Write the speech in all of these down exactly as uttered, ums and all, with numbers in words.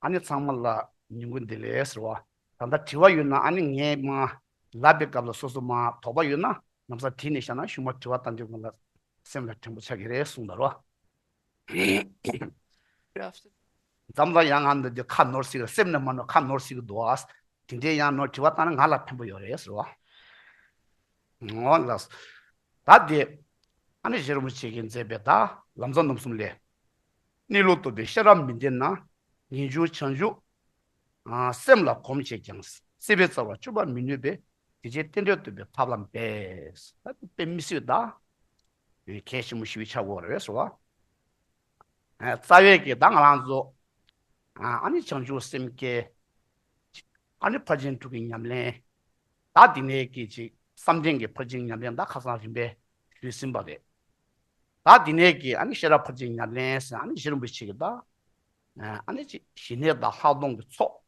ཨ་ནི་ཚང་མ་ལ་ཉིན་གུང་བདེ་ལེགས་ཟེར་བ། ད་ལྟ་དྲི་བ་ཡོད་ན་ཨ་ནི་ངས་མ་ལབ་པའི་སྐབས་ལ་སོ་སོ་མ་དོགས་པ་ཡོད་ན་ལམ་སང་དྲིས་ནས་བཞག་ན་གཞུག་མ་དྲི་བ་བཏང་དུས་ང་ལ་སེམས་ལ་དྲན་པོ་ཆགས་ཀྱི་རེད་གསུངས་ད་རོ། འཛམ་ལ་ཡང་ང་འདི་འདི་ཁ་ནོར་སྲིད་ཀྱི་སེམས་ནས་མ་ནོར་ཁ་ནོར་སྲིད་ཀྱི་འདུག་ཨ། དེ་འདྲའི་ཡང་ནོར་དྲི་བ་བཏང་ན་ང་ལ་ཕན་པོ་ཡོད་རེད་ཟེར་བ། འོ་ལགས། ད་དེ་ཨ་ནི་རྗེ་རིན་པོ་ཆེ་གིས་མཛད་པའི་ད་ལམ་རྩ་རྣམ་གསུམ་ལས། གནས་ལུགས་རྟོགས་པའི་ཤེས་རབ་མི་ལྡན་ན། ངེས་འབྱུང་བྱང་ཆུབ་སེམས་ལ་གོམས་བྱས་ཀྱང་། སྲིད་པའི་རྩ་བར་གཅོད་པར་མི་ནུས་པས། དེ་ཕྱིར་རྟེན་འབྲེལ་རྟོགས་པའི་ཐབས་ལ་འབད། ད་དེ་དཔེ་མི་སྲིད་ད། གལ་ཆེན་པོ་ཞིག་ཆགས་ཀྱི་ཡོད་རེད་ཟེར་བ། རྩ་བའི་གི་ད་ང་རང་ཚོ་ཨ་ནི་བྱང་ཆུབ་སེམས་བསྐྱེད། ཨ་ནི་ཕར་ཕྱིན་དྲུག་གི་ཉམས་ལེན། ད་འདི་ནས་ཀྱི་ཅིག་བསམ་གཏན་གྱི་ཕར་ཕྱིན་ཉམས་ལེན་ད་ཁ་སང་རིམ་པས་ཞུས་ཟིན་པ་རེད། ད་འདི་ནས་ཀྱི་ཨ་ནི་ཤེས་རབ་ཕར་ཕྱིན་ཉམས་ལེན་ཟེར་ཨ་ནི་རྗེ་རིན་པོ་ཆེ་གི་ད་ཨ་ནི་ཅིག་ཞི་གནས་དང་ལྷག་མཐོང་གི་ཚོགས་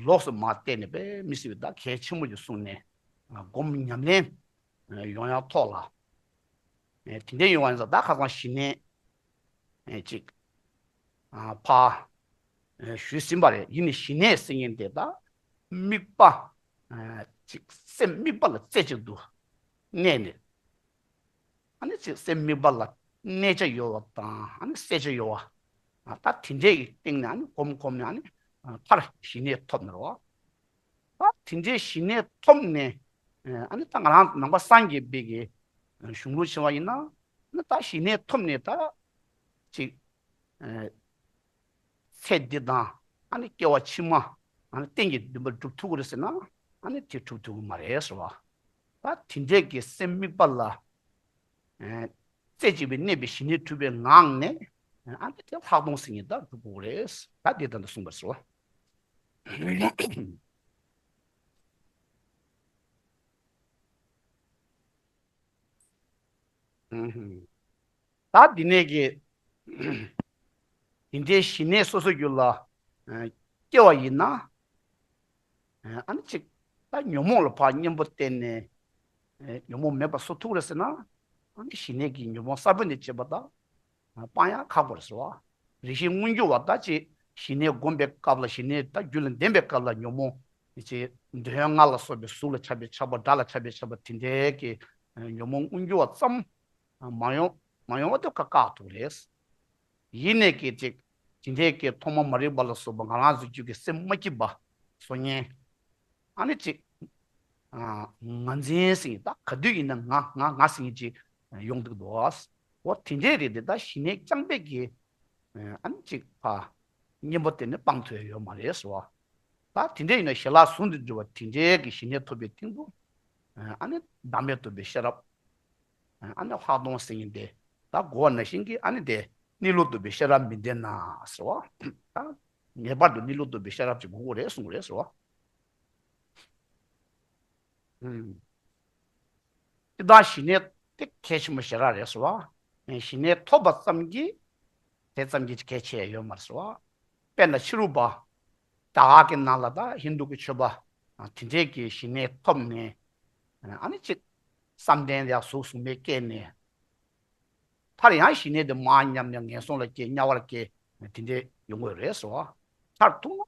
ལོགས་སུ་མ་བལྟས་ནས་དཔེ་མི་སྲིད་པའི་ད་གལ་ཆེན་པོ་ཞིག་གསུངས་ནས་སྒོམ་ཉམས་ལེན་ཡོང་ཡག་ཐོག་ལ། དེ་འདྲའི་ཡོང་བ་ཡིན་ཙང་ད་ཁ་སང་ཞི་གནས་ཅིག་ཕར་ཞུས་ཟིན་པ་རེད། ཡིན་ནའི་ཞི་གནས་ཟེར་མཁན་དེ་ད་དམིགས་པ་ཅིག་སེམས་དམིགས་པ་ལ་རྩེ་གཅིག་ཏུ་གནས་ནས། ཨ་ནི་ཅིག་སེམས་དམིགས་པ་ལ་གནས་བྱ་ཡོད་པ་དང་ཨ་ནི་གསལ་བྱ་ཡོད་པ། ད་དེ་འདྲའི་གི་སྟེང་ནས་ཨ་ནི་གོམས་གོམས་ནས་ཨ་ནི་མཐར་ཞི་གནས་ཐོབ་ནས་རོ། ད་དེ་འདྲའི་ཞི་གནས་ཐོབ་ནས་ཨ་ནི་ད་ང་རང་ནང་པ་སངས་རྒྱས་པའི་གི་གཞུང་ལུགས་བྱས་པ་ཡིན་ན་ཨ་ནི་ད་ཞི་གནས་ཐོབ་ནས་ད་ཅིག་ཚེ་འདི་དང་ཨ་ནི་སྐྱེ་བ་ཕྱི་མ་ཨ་ནི་གཏན་གྱི་འདུན་པ་སྒྲུབ་ཐུབ་ཀྱི་རེད་ཟེར་ན་ཨ་ནི་དེ་སྒྲུབ་ཐུབ་ཀྱི་མ་རེད་ཟེར་བ། ད་དེ་འདྲའི་གི་སེམས་དམིགས་པ་ལ་རྩེ་གཅིག་པའི་གནས་པའི་ཞི་གནས་གྲུབ་པའི་ངང་ནས་ཨ་ནི་དེ་ལྷག་མཐོང་ཟེར་མཁན་ད་སྒྲུབ་དགོས་རེད། ད་དེ་ལྟར་དུ་གསུངས་པར་ཟེར་བ། ད་འདི་ནས་ཀྱི་དེ་འདྲའི་ཞི་གནས་སོ་སོའི་རྒྱུད་ལ་སྐྱེ་བ་ཡིན་ན། ཨ་ནི་ཅིག་ད་ཉོན་མོངས་ལ་ཕར་གཉེན་པོ་བསྟེན་ནས་ཉོན་མོངས་མེད་པར་བཟོ་ཐུབ་རེད་ཟེར་ན། ཨ་ནི་ཞི་གནས་ཀྱི་ཉོན་མོངས་གསར་པ་ནས་བྱེད་པ་དང་སྤང་ཡང་ཁག་པོ་རེད་ཟེར་བ། རེ་ཞིག་མངོན་གྱུར་བ་ད་ཅིག་ཞི་གནས་སྒོམ་པའི་སྐབས་ལ་ཞི་གནས་ད་རྒྱུད་ལ་ལྡན་པའི་སྐབས་ལ་ཉོན་མོངས་ཅིག་འདོད་ཡོན་ལྔ་ལ་སོགས་པའི་གཟུགས་ལ་ཆགས་པའི་ཆགས་པ་སྒྲ་ལ་ཆགས་པའི་ཆགས་པ་དེ་འདྲའི་གི་ཉོན་མོངས་མངོན་གྱུར་བ་ཙམ་མ་ཡོང་མ་ཡོང་བ་དེ་ཁག་ཁག་ཐུག་རེད། ཡིན་ནས་ཀྱི་ཅིག་དེ་འདྲའི་ཀྱི་ཐོག་མ་མ་རིག་པ་ལ་སོགས་པ་ང་རང་ཚོའི་རྒྱུད་ཀྱི་སེམས་མ་སྐྱིད་པ་བཟོ་མཁན། ཨ་ནི་ཅིག་ང་འཛིན་ཟེར་མཁན་ད་ག་དུས་ཡིན་ན་ང་ང་ང་ཟེར་མཁན་ཅིག་ཡོང་འདུག་འདུག་འོ་དེ་འདྲའི་རིགས་དེ་ད་ཞི་གནས་རྐྱང་པས་ཀྱི་ཨ་ནི་ཅིག་ཕ་གཉེན་པོ་དེ་ནི་སྤང་ཐུབ་ཡ་ཡོད་མ་རེད་ཟེར་བ། ད་དེ་འདྲ་ཡིན་ན་ཞི་ལྷག་ཟུང་དུ་འཇུག་པ་དེ་འདྲའི་གི་ཞི་གནས་ཐོབ་པའི་སྟེང་དུ་ཨ་ནི་བདག་མེད་རྟོགས་པའི་ཤེས་རབ། ཨ་ནི་ལྷག་མཐོང་ཟེར་མཁན་དེ་ད་གོ་བ་ནང་བཞིན་གྱི་ཨ་ནི་དེ་གནས་ལུགས་རྟོགས་པའི་ཤེས་རབ་མི་ལྡན་ན་ཟེར་བ། ད་ངེས་པར་དུ་གནས་ལུགས་རྟོགས་པའི་ཤེས་རབ་ཅིག་དགོས་ཀྱི་རེད་གསུངས་རེད་ཟེར་བ། ཨུམ། སྤྱིར་བཏང་ཞི་གནས་དེ་གལ་ཆེན་པོ་ཞེ་དྲག་རེད་ཟེར་བ། ཞི་གནས་ཐོབ་པ་ཙམ་གྱིས་དེ་ཙམ་གྱིས་གལ་ཆེ་ཡ་ཡོད་མ་རེད་ཟེར་བ། དཔེར་ན་ཕྱི་རོལ་པ་རྒྱ་གར་གྱི་ནང་ལ་ད་ཧིན་རྡུ་གི་ཆོས་པ་དེ་འདྲས་ཀྱི་ཞི་གནས་ཐོབ་ནས་ཨ་ནི་ཅིག་བསམ་གཏན་ཡག་གཟུགས་གཟུགས་མེད་སྐྱེས་ནས། མཐར་ཡང་ཞི་གནས་དེ་མར་ཉམས་ནས་ངན་སོང་ལ་སྐྱེ་དམྱལ་བར་སྐྱེ་དེ་འདྲས་ཡོང་གི་རེད་ཟེར་བ། མཐར་ཐུག་ན་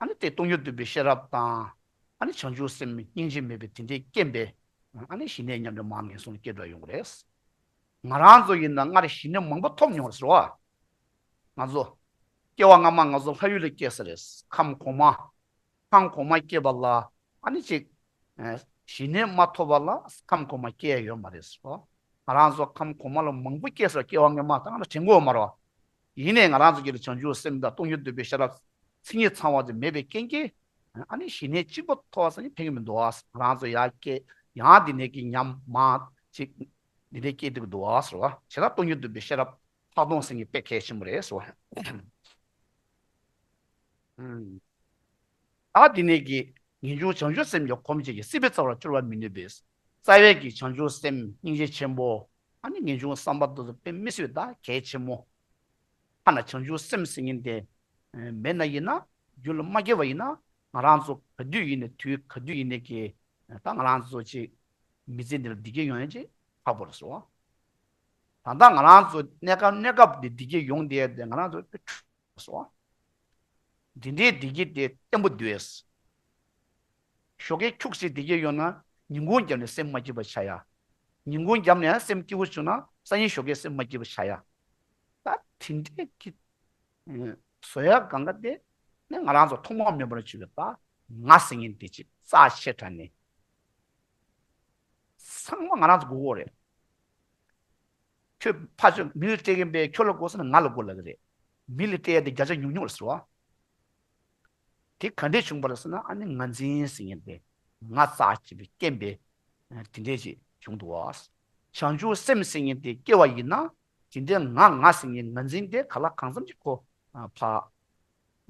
ཨ་ནི་དེ་སྟོང་ཉིད་རྟོགས་པའི་ཤེས་རབ་དང་ཨ་ནི་བྱང་ཆུབ་སེམས་སྙིང་རྗེ་མེད་པའི་དེ་འདྲས་རྐྱེན་པས་ཨ་ནི་ཞི་གནས་ཉམས་ནས་མར་ངན་སོང་ལ་སྐྱེ་འགྲོ་ཡོང་གི་རེད། ང་རང་ཚོ་ཡིན་ན་སྔར་ཞི་གནས་མང་པོ་ཐོབ་མྱོང་རེད་ཟེར་བ། ང་ཚོ་སྐྱེ་བ་སྔ་མ་ང་ཚོ་ལྷ་ཡུལ་ལ་སྐྱེས་ས་རེད། ཁམས་གོང་མ། ཁམས་གོང་མ་སྐྱེས་པ་ལ་ཨ་ནི་ཅིག་ཨ་ཞི་གནས་མ་ཐོབ་པ་ལ་ཁམས་གོང་མ་སྐྱེ་ཡ་ཡོད་མ་རེད་ཟེར་བ། ང་རང་ཚོ་ཁམས་གོང་མ་ལ་མང་པོ་སྐྱེས་ཟེར་སྐྱེ་བ་སྔ་མ་དང་ང་ལ་དྲན་གྱི་ཡོད་མ་རེད་བ། ཡིན་ནའི་ང་རང་ཚོ་གི་ལ་བྱང་ཆུབ་སེམས་དང་སྟོང་ཉིད་རྟོགས་པའི་ཤེས་རབ་མཚན་ཉིད་ཚང་བ་དེ་མེད་པའི་རྐྱེན་གྱིས་ཨ་ནི་ཞི་གནས་གཅིག་པོ་ཐོབ་པ་ཟེར་ནི་ཕན་གྱི་མི་འདུག་བ། ང་རང་ཚོ་ཡར་སྐྱེ་ཡང་འདི་ནས་ཀྱི་ཉམས་མང་ཅིག་འདི་འདྲའི་སྐྱེ་འདུག་འདུག་བ་ཟེར་བ། བྱས་ན་སྟོང་ཉིད་རྟོགས་པའི་ཤེས་རབ་ལྷག་མཐོང་ཟེར་ནི་དཔེ་གལ་ཆེན་པོ་རེད་ཟེར་བ། ཨུམ། ད་དེ་ནས་ཀྱི་ངེས་འབྱུང་བྱང་ཆུབ་སེམས་ཀྱི་གོམས་བྱས་ཀྱི་སྲིད་པའི་རྩ་བར་གཅོད་པར་མི་ནུས་པས། རྩ་བའི་གི་བྱང་ཆུབ་སེམས་སྙིང་རྗེ་ཆེན་པོ་ཨ་ནི་ངེས་འབྱུང་བསམ་པ་དེ་ཚོ་དཔེ་མི་སྲིད་པའི་ད་གལ་ཆེན་མོ། ཐ་ན་བྱང་ཆུབ་སེམས་ཟེར་མཁན་དེ་མེད་ན་ཡིན་ན་རྒྱུད་ལ་མ་སྐྱེས་པ་ཡིན་ན་ང་རང་ཚོ་ག་དུས་ཡིན་ནའི་དུས་ག་དུས་ཡིན་ནའི་གི་ད་ང་རང་ཚོ་ཅིག་མི་ཚེ་འདི་ལ་བདེ་སྐྱིད་ཡོང་ཡ་ཅིག་ཁག་པོ་རེད་ཟེར་བ། ད་ལྟ་ང་རང་ཚོ་གནས་སྐབས་གནས་སྐབས་འདི་བདེ་སྐྱིད་ཡོང་བསྡད་ཡ་དེ་ང་རང་ཚོ་དཔེ་སོ། འདི་འདྲའི་བདེ་སྐྱིད་དེ་བརྟན་པོ་འདུག་གས། ཞོགས་ཀས་ཁྱུག་ཙམ་བདེ་སྐྱིད་ཡོད་ན་ཉིན་གུང་རྒྱབ་ནས་སེམས་མ་སྐྱིད་པ་ཆགས་ཡ། ཉིན་གུང་རྒྱབ་ནས་ཡང་སེམས་སྐྱིད་པོ་བྱུང་ན་སང་ཉིན་ཞོགས་ཀས་སེམས་མ་སྐྱིད་པ་ཆགས་ཡ། ད་དེ་འདྲའི་གི་བཟོ་ཡ་གང་ག་དེ་ནི་ང་རང་ཚོ་ཐོག་མ་མེད་པར་བྱུང་བའི་ད་ང་ཟེར་མཁན་དེ་ཅིག་རྩ་ཆེ་དྲགས་ནས། ཚང་མ་ང་རང་ཚོ་དགོས་ཀྱི་རེད། ཁྱོད་ཕར་ཕྱོགས་མི་ལ་སྤྲད་མཁན་པས་ཁྱོད་ལ་དགོས་ཟེར་ན་ང་ལ་དགོས་ལབ་ཀྱི་རེད། མི་ལ་སྤྲད་ཡ་དེ་བརྒྱ་ཆ་ཉུང་ཉུང་རེད་ཟེར་བ། དེ་ག་འདྲས་བྱུང་བ་རེད་ཟེར་ན། ཨ་ནི་ང་འཛིན་ཟེར་མཁན་དེ་ང་རྩ་ཆེ་བའི་རྐྱེན་པས་དེ་འདྲས་ཅིག་བྱུང་འདུག་བ། བྱང་ཆུབ་སེམས་ཟེར་མཁན་དེ་སྐྱེ་བ་ཡིན་ན་དེ་འདྲའི་ང་ང་ཟེར་མཁན་ང་འཛིན་དེ་གང་ལ་གང་འཚམ་ཅིག་ཁོ་ཕར་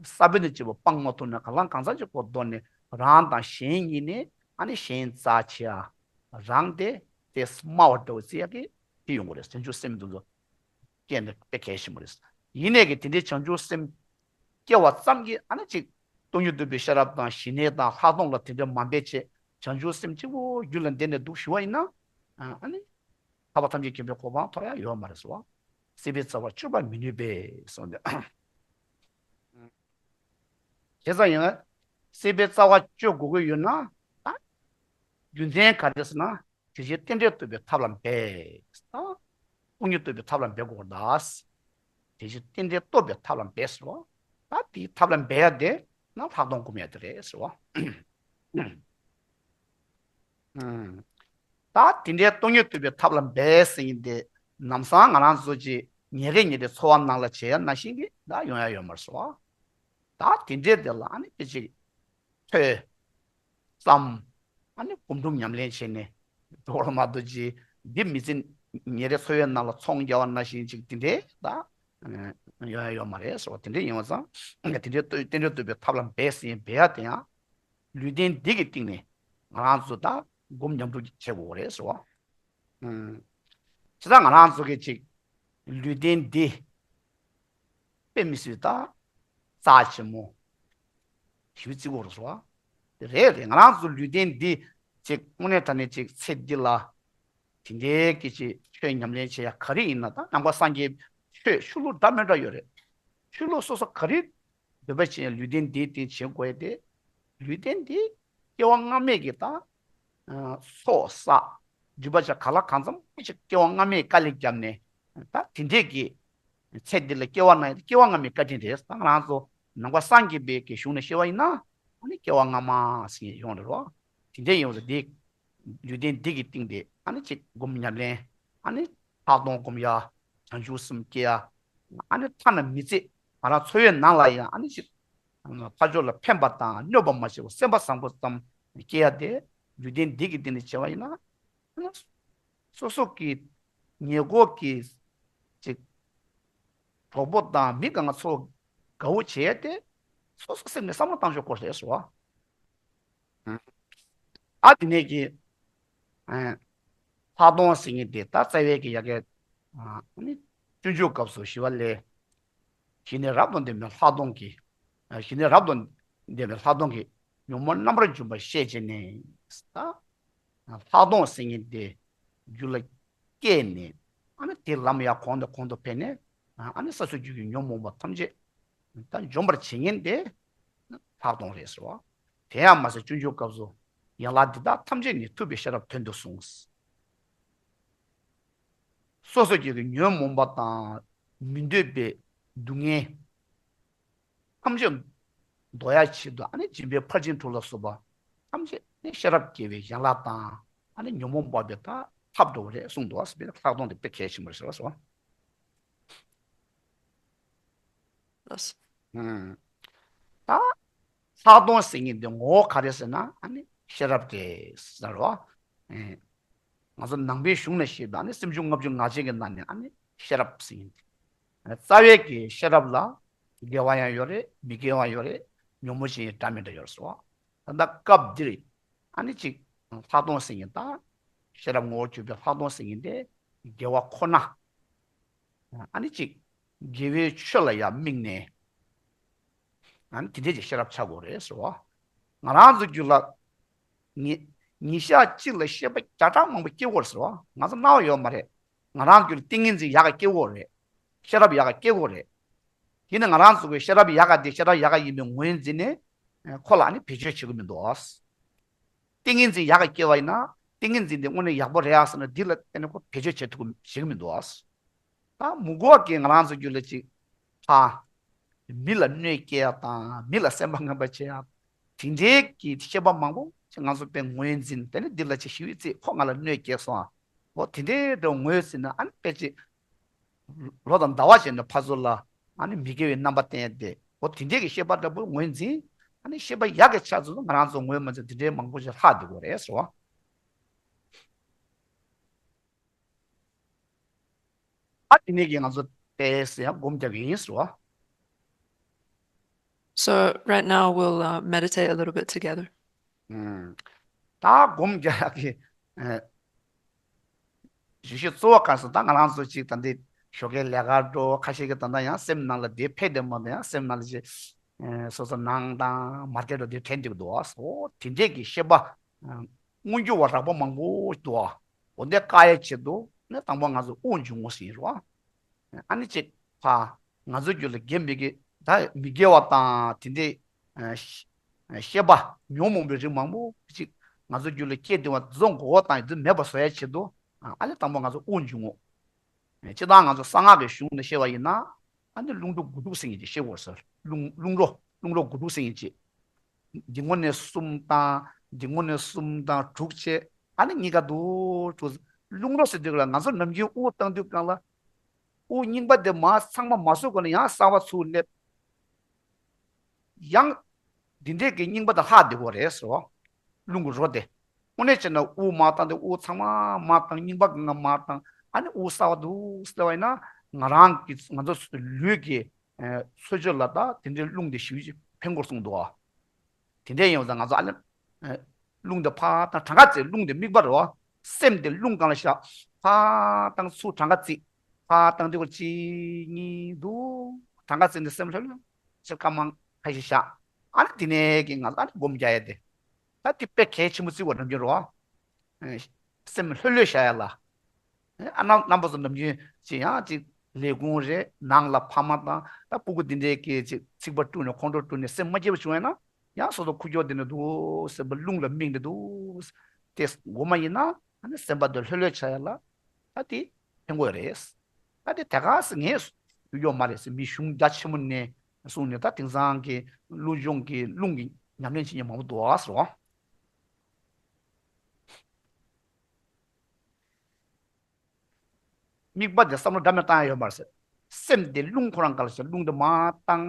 ས་བོན་ནི་སྐྱེ་བོ་སྤང་མ་ཐུབ་ན་གང་ལ་གང་འཚམ་ཅིག་ཁོ་གདོད་ནས་རང་དང་གཞན་གཉིས་ནས། ཨ་ནི་གཞན་རྩ་ཆེ་ཡ། རང་དེ་དེ་དམའ་བ་འདྲ་བོ་བརྩི་ཡ་གི་དེ་ཡོང་གི་རེད། བྱང་ཆུབ་སེམས་དེ་ཚོ་སྐྱེ་ནས་དཔེ་གལ་ཆེན་པོ་རེད། ཡིན་ནས་ཀྱི་དེ་འདྲའི་བྱང་ཆུབ་སེམས་སྐྱེ་བ་ཙམ་གྱིས་ཨ་ནི་ཅིག་སྟོང་ཉིད་རྟོགས་པའི་ཤེས་རབ་དང་ཞི་གནས་དང་ལྷག་མཐོང་ལ་དེ་འདྲའི་མ་འབད་བྱས་བྱང་ཆུབ་སེམས་གཅིག་པོ་རྒྱུད་ལ་འདྲེས་ནས་འདུག་ཞུ་བ་ཡིན་ན། ཨ་ནི་ཐར་པ་ཐམས་ཅད་མཁྱེན་པའི་གོ་འཕང་ཐོབ་ཡ་ཡོད་མ་རེད་ཟེར་བ། སྲིད་པའི་རྩ་བ་གཅོད་པར་མི་ནུས་པས་གསུངས་ཏེ། བྱས་ཙང་ཡང་སྲིད་པའི་རྩ་བ་གཅོད་དགོས་ཀྱི་ཡོད་ན་ད་རྒྱུ་མཚན་ག་རེ་ཟེར་ན། དེ་བཞིན་རྟེན་འབྲེལ་རྟོགས་པའི་ཐབས་ལ་འབད། ད་སྟོང་ཉིད་རྟོགས་པའི་ཐབས་ལ་འབད་དགོས་པར་གདའ། དེ་བཞིན་རྟེན་འབྲེལ་རྟོགས་པའི་ཐབས་ལ་འབད་ཟེར་བ། ད་དེའི་ཐབས་ལ་འབད་ཡ་དེ་ན་ལྷག་མཐོང་སྒོམ་ཡ་དེ་རེད་ཟེར་བ། ད་དེ་འདྲའི་སྟོང་ཉིད་རྟོགས་པའི་ཐབས་ལ་འབད་ཟེར་མཁན་དེ་ལམ་སང་ང་རང་ཚོ་ཅིག་ཉིན་རེ་ཉིན་རེ་འཚོ་བ་ནང་ལ་བྱེད་ཡ་ནང་བཞིན་གྱི་ད་ཡོང་ཡ་ཡོད་མ་རེད་ཟེར་བ། ད་དེ་འདྲའི་དེ་ལ་ཨ་ནི་དཔེ་ཅིག་ཐོས་བསམ། ཨ་ནི་སྒོམ་སྒྲུབ་ཉམས་ལེན་བྱས་ནས་འགྲོ་བ་མ་གཏོགས་ཅིག་འདི་མི་ཚེ་ཉིན་རེ་འཚོ་བའི་ནང་ལ་ཚོང་རྒྱག་པ་ནང་བཞིན་ཅིག་དེ་འདྲའི་ད་ཡོང་ཡ་ཡོད་མ་རེད་ཟེར་བ། དེ་འདྲའི་ཡིན་པ་ཙང་དེ་འདྲའི་རྟེན་འབྲེལ་རྟོགས་པའི་ཐབས་ལ་འབད་ཟེར་ཡིན་འབད་ཡ་དེ་ཡང་ལུས་རྟེན་འདི་གི་སྟེང་ནས་ང་རང་ཚོ་ད་སྒོམ་ཉམས་སྒྲུབ་བྱེད་དགོས་རེད་ཟེར་བ། ཨུམ། བྱས་ཙང་ང་རང་ཚོ་གི་ཅིག་ལུས་རྟེན་འདི་དཔེ་མི་སྲིད་ད་རྩ་ཆེན་མོ་ཞེ་པོ་བརྩི་དགོས་རེད་ཟེར་བ། དེ་རེད་རེད། ང་རང་ཚོ་ལུས་རྟེན་འདི་ཅིག་དངོས་གནས་དྲང་གནས་ཅིག་ཚེ་འདི་ལ་དེ་འདྲའི་གི་ཅིག་ཆོས་ཉམས་ལེན་བྱེད་ཡ་ག་རེ་ཡིན་ན། ད་ནང་པ་སངས་རྒྱས་ཆོས་ཆོས་ལུགས་འདྲ་མི་འདྲ་ཡོད་རེད། ཆོས་ལུགས་སོ་སོ་ག་རེ་འདོད་པ་བྱས་ལུས་རྟེན་འདིའི་སྟེང་བྱེད་དགོས་ཏེ། ལུས་རྟེན་འདི་སྐྱེ་བ་སྔ་མའི་གི་ད་ཚོགས་བསགས་སྒྲིབ་པ་ཆ་ག་ལ་གང་འཚམ་ཅིག་སྐྱེ་བ་སྔ་མའི་དཀའ་ལས་བརྒྱབ་ནས་ད་དེ་འདྲས་ཀྱི་ཚེ་འདི་ལ་སྐྱེ་བ་ན་སྐྱེ་བ་སྔ་མའི་བཀའ་དྲིན་རེད། ད་ང་རང་ཚོ་ནང་པ་སངས་རྒྱས་པའི་གི་གཞུང་ནས་བཤད་པ་ཡིན་ན་ཨ་ནི་སྐྱེ་བ་སྔ་མ་ཟེར་ཡོང་རེད་རོ། དེ་འདྲས་ཡོང་ཟེར་དེ། ལུས་རྟེན་འདི་གི་སྟེང་དེ་ཨ་ནི་ཅིག་སྒོམ་ཉམས་ལེན། ཨ་ནི་ལྷག་མཐོང་སྒོམ་ཡ། བྱང་ཆུབ་སེམས་སྐྱེ་ཡ། ཨ་ནི་ཐ་ན་མི་ཚེ་ང་རང་འཚོ་བའི་ནང་ལ་ཡང་ཨ་ནི་ཅིག་ཕར་ཕྱོགས་ལ་ཕན་པ་དང་གནོད་པ་མ་བྱེད་པ་སེམས་པ་བཟང་པོ་ཙམ་སྐྱེ་ཡ་དེ་ལུས་རྟེན་འདི་གི་སྟེང་ནས་བྱས་པ་ཡིན་ན། ཨ་ནི་སོ་སོ་གི་ཉེ་འཁོར་གྱི་ཅིག་གྲོགས་པོ་དང་མི་གང་ག་ཚོ་དགའ་བོ་བྱས་ཏེ་སོ་སོ་སེམས་ནས་བསམ་བློ་བཏང་ཆོག་སྐོར་རེད་ཟེར་བ། ཨ་དེ་ནས་ཀྱི་ལྷག་མཐོང་ཟེར་མཁན་དེ་ད་རྩ་བའི་གི་ཡ་གི་ཨ་ནི་སྤྱོད་འཇུག་སྐབས་སུ་ཞི་བ་ལྷས་ཞི་གནས་རབ་ཏུ་ལྡན་པའི་ལྷག་མཐོང་གི་ཞི་གནས་རབ་ཏུ་ལྡན་པའི་ལྷག་མཐོང་གི་ཉོན་མོངས་རྣམ་པར་འཇོམས་པ་ཤེས་བྱས་ནས། ད་ལྷག་མཐོང་ཟེར་མཁན་དེ་རྒྱུད་ལ་སྐྱེས་ནས་ཨ་ནི་དེ་ལམ་ཡར་གོང་དུ་གོང་དུ་འཕེལ་ནས་ཨ་ནི་ས་སོགས་རྒྱུད་ཀྱི་ཉོན་མོངས་པ་ཐམས་ཅད་ད་འཇོམས་པར་བྱེད་མཁན་དེ་ལྷག་མཐོང་རེད་ཟེར་བ། དེ་ཡང་མ་ཟད་སྤྱོད་འཇུག་སྐབས་སུ་ཡན་ལག་འདི་དག་ཐམས་ཅད་ནི་ཐུབ་པའི་ཤེས་རབ་དོན་དུ་གསུངས། སོ་སོ་སྐྱེ་བོའི་ཉོན་མོངས་པ་དང་མི་འདོད་པའི་སྡུག་བསྔལ་ཐམས་ཅད་འདོར་ཡ་ཆེད་དུ་ཨ་ནི་སྦྱིན་པའི་ཕར་ཕྱིན་དྲུག་ལ་སོགས་པ་ཐམས་ཅད་ནི་ཤེས་རབ་སྐྱེ་བའི་ཡན་ལག་དང་ཨ་ནི་ཉོན་མོངས་སྤངས་པའི་ད་ཐབས་འགྲོ་བ་རེད་གསུངས་འདུག་ཟེར་བའི་ལྷག་མཐོང་དེ་དཔེ་གལ་ཆེན་པོ་རེད་ཟེར་བ་ཟེར་བ། ལགས་སོ། ཨུམ། ད་ལྷག་མཐོང་ཟེར་མཁན་དེ་ངོ་བོ་ག་རེ་ཟེར་ན་ཨ་ནི་ཤེས་རབ་རེད་ཟེར་བ། ཨེ། ང་ཚོ་ནང་པའི་གཞུང་ནས་བཤད་པའི་ཨ་ནི་སེམས་བྱུང་ལྔ་བཅུ་ང་གཅིག་གི་ནང་ནས་ཨ་ནི་ཤེས་རབ་ཟེར་མཁན་དེ། རྩ་བའི་གི་ཤེས་རབ་ལ་དགེ་བ་ཡང་ཡོད་རེད། མི་དགེ་བ་ཡང་ཡོད་རེད། ཉོན་མོངས་ཅན་ཡང་འདྲ་མི་འདྲ་ཡོད་རེད་ཟེར་བ། ད་ལྟ་སྐབས་འདིར་ཨ་ནི་ཅིག་ལྷག་མཐོང་ཟེར་མཁན་དང་ཤེས་རབ་ངོ་བོར་གྱུར་པའི་ལྷག་མཐོང་ཟེར་མཁན་དེ་དགེ་བ་ཁོ་ན། ཨ་ནི་ཅིག་དགེ་བའི་ཆོས་ལ་ཡང་དམིགས་ནས་ཨ་ནི་དེ་འདྲས་ཀྱི་ཤེས་རབ་ཆགས་དགོས་རེད་ཟེར་བ། ང་རང་ཚོ་རྒྱུད་ལ་ཉི་ཉིན་ཞག་གཅིག་ལ་ཤེས་པ་བརྒྱ་ཕྲག་མང་པོ་སྐྱེ་དགོས་རེད་ཟེར་བ། ང་ཚོ་སྣང་བ་ཡོད་མ་རེད། ང་རང་རྒྱུད་ལ་ཏིང་ངེ་འཛིན་ཡག་ག་སྐྱེ་དགོས་རེད། ཤེས་རབ་ཡག་ག་སྐྱེ་དགོས་རེད། དེ་ནི་ང་རང་ཚོ་གི་ཤེས་རབ་ཡག་ག་དེ་ཤེས་རབ་ཡག་ག་ཡིན་པའི་ངོས་འཛིན་ནས་ཁོ་ལ་ཨ་ནི་བེད་སྤྱོད་བྱེད་ཀྱི་མི་འདུག། ཏིང་ངེ་འཛིན་ཡག་ག་སྐྱེ་བ་ཡིན་ན་ཏིང་ངེ་འཛིན་དེ་དངོས་གནས་ཡག་པོ་རེད་ཨ་ཟེར་ན་འདི་ལ་བརྟེན་ནས་ཁོ་བེད་སྤྱོད་བྱེད་ཐུབ་ཀྱི་མི་འདུག། ད་མི་དགོས་པ་གི་ང་རང་ཚོ་རྒྱུད་ལ་ཅིག་ཕ། མི་ལ་གནོད་སྐྱེལ་ཡག་དང་མི་ལ་སེམས་པ་ངན་པ་བྱེད་ཡག་དེ་འདྲའི་གི་ཤེས་པ་མང་པོ་ཅིག་ང་ཚོ་དཔེ་ངོས་འཛིན་དེ་ནི་འདི་ལ་ཅིག་ཞུ་ཡི་ཙིག་ཁོ་ང་ལ་གནོད་སྐྱེལ་སོང་ཨ། འོ་དེ་འདྲའི་འདྲ་ངོས་ཟིན་ན་ཨ་ནི་དཔེ་ཅིག་ལོ་དང་ཟླ་བ་བྱས་ནས་ཕར་ཚུར་ལ་ཨ་ནི་མི་དགེ་བའི་རྣམ་པ་བསྟན་ཏེ་འོ་དེ་འདྲའི་གི་ཤེས་པ་འདྲ་པོ་ངོས་འཛིན། ཨ་ནི་ཤེས་པ་ཡག་གི་ཆ་ཚང་ང་རང་ཚོ་ངོས་མ་འཛིན་དེ་འདྲའི་མང་པོ་ཞིག་ལྷག་བསྡད་དགོས་རེད་ཟེར་བ། ཨ་དེ་ནས་ཀྱི་ང་ཚོ་ཏོག་ཙམ་ཡང་སྒོམ་རྒྱག་གི་ཡིན་ཟེར་བ། So right now we'll uh, meditate a little bit together. ཨུམ། ད་སྒོམ་རྒྱག་ཡག་གི་ཨ་གཞི་གཞི་གཙོ་བོ་ག་རེ་ཟེར་ད་ང་རང་ཚོ་གཅིག་ད་འདི་ཞོགས་ཀའི་ལས་ཀ་འགྲོ་ཁ་ཤས་ཀྱི་ད་ལྟ་ཡང་སེམས་ནང་ལ་དེ་ཕེབས་བསྡད་མ་གཏོགས་ཡང་སེམས་ནང་ལ་ཅིག་ཨ་སོ་སོ་ནང་དང་མར་ཀེ་ཊི་འགྲོ་དེ་དྲན་འདུག་འདུག་ཨ་སོ་དེ་འདྲས་ཀྱི་ཤེས་པ་ཨ་མངོན་གྱུར་བ་རགས་པ་མང་པོ་འདུག་ཨ། འོ་འདི་བཀག་ཡ་ཆེད་དུ་ནི་དང་པོ་ང་ཚོ་དབུགས་འབྱུང་རྔུབ་ཟེར་ཡིན་རོ། ཨ་ནི་ཅིག་ཕ་ང་ཚོ་རྒྱུད་ལ་དགེ་མི་དགེ་ད་མི་དགེ་བ་དང་དེ་འདྲའི་ཨ་ཤ་ཤེས་པ་ཉོན་མོངས་པའི་རིགས་མང་པོ་ཅིག་ང་ཚོ་རྒྱུད་ལ་སྐྱེས་བསྡད་པ་འདི་ཚོ་འགོག་པ་དང་འདི་མེད་པ་བཟོ་ཡ་ཆེད་དུ་ཨ་ནི་དང་པོ་ང་ཚོ་དབུགས་འབྱུང་ངོ་། སྤྱིར་བཏང་ང་ཚོ་གསང་སྔགས་ཀྱི་གཞུང་ནས་བཤད་པ་ཡིན་ན་ཨ་ནི་རླུང་དྲུག་དགུ་དྲུག་ཟེར་ཡིན་ཅིག་ཤེས་དགོས་ཟེར། རླུང་རླུང་རོ་རླུང་རོ་དགུ་དྲུག་ཟེར་ཡིན་ཅིག་འདི་སྔོན་ནས་གསུམ་བཏང་། འདི་སྔོན་ནས་གསུམ་བཏང་དྲུག་བྱས། ཨ་ནི་གཉིས་ཀ་འདུག་དྲུག་རླུང་རོ་ཟེར་དུས་ལ་ང་ཚོ་ནམ་རྒྱུན་དབུགས་བཏང་དུས་སྒང་ལ་དབུགས་རྙིང་པ་དེ་མར་ཚང་མ་མ་ཟུག་གོ་ནས་ཡང་གསར་པ་ཚུར་སླེབས། ཡང་འདི་འདྲས་ཀྱི་རྙིང་པ་དང་ལྷག་བསྡད་དགོས་རེད་ཟེར་བ། རླུང་གི་རོ་དེ། དངོས་གནས་བྱས་ན་དབུགས་མར་བཏང་དེ་དབུགས་ཚང་མ་མར་བཏང་རྙིང་པ་གང་ག་མར་བཏང་ཨ་ནི་དབུགས་གསར་པ་འདུག་སླེབས་པ་ཡིན་ན་ང་རང་གི་ང་ཚོ་ལུས་ཀྱི་ཨ་འཚོ་བཅུད་ལ་ད་དེ་འདྲའི་རླུང་དེ་ཞེ་པོ་ཅིག་ཕན་གྱི་ཡོད་གསུངས་འདུག་ཨ། དེ་འདྲའི་ཡིན་པ་ཙང་ང་ཚོ་ཨ་ལེ། ཨ་རླུང་དེ་ཕར་བཏང་གྲངས་ཀ་བརྩིས་རླུང་དེ་དམིགས་པ་རེད་བ། སེམས་དེ་རླུང་སྒང་ལ་བཞག་ཕར་བཏང་ཚུར་གྲངས་ཀ་བརྩིས། ཕར་བཏང་དུས་སྐོར་གཅིག་གཉིས་འདུག་གྲངས་ཀ་བརྩིས་ནས་སེམས་ལྷོད་ལྷོད་ཕྱིར་ཁ་མང་ཁ་ཤས་བཞག་ཨ་ནི་དེ་ནས་ཀྱི་ང་ཚོ་ཨ་ནི་སྒོམ་རྒྱག་ཡ་དེ། ད་དེ་དཔེ་གལ་ཆེན་པོ་བརྩི་བ་ནམ་རྒྱུན་རེད་བ། ཨ་སེམས་ལྷོད་ལྷོད་བཞག་ཡ་ལ། ཨ་རྣམ་རྣམ་པ་ཚོ་ནམ་རྒྱུན་ཅི་ཡང་ཅིག་ལས་ཁུངས་རེད་ནང་ལ་ཕ་མ་དང་ད་སྤུ་གུ་འདི་འདྲའི་སྐད་ཅིག་ཚིག་པ་དཀྲུགས་ནས་ཁོང་ཁྲོ་དཀྲུགས་ནས་སེམས་མ་སྐྱིད་པ་བྱུང་བས་ན་ཡང་སོ་སོ་ཁུག་ཀྱོག་འདི་ནས་འདུག་སེམས་པ་རླུང་ལ་དམིགས་ནས་འདུག་དེ་སྒོམ་མ་ཡིན་ན་ཨ་ནི་སེམས་པ་འདི་ལྷོད་ལྷོད་ཆགས་ཡ་ལ་ད་དེ་ཕན་གྱི་རེད། ད་དེ་དེ་ག་སེ་ངས་ཡོད་མ་རེད་ཟེར་མི་གཞུང་རྒྱ་ཆེན་མོ་ནས་གསུངས་ནས་ད་དེང་སང་གི་བློ་སྦྱོང་གི་རླུང་གི་ཉམས་ལེན་བྱེད་མཁན་མང་པོ་འདུག་ཟེར་བ། དམིགས་པ་དེ་བསམ་བློ་འདྲ་མིན་བཏང་ཡ་ཡོད་མ་རེད་ཟེར། སེམས་དེ་རླུང་ཁོ་རང་ག་ལ་ཞིག་རླུང་དེ་མར་བཏང་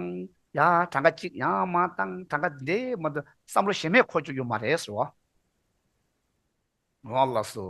ཡ་གྲངས་ཀ་གཅིག་ཡང་མར་བཏང་གྲངས་ཀ་འདི་མ་གཏོགས་བསམ་བློ་གཞན་མས་འཁོར་བཅུག་ཡོད་མ་རེད་ཟེར་བ། འོ་ལགས་སོ།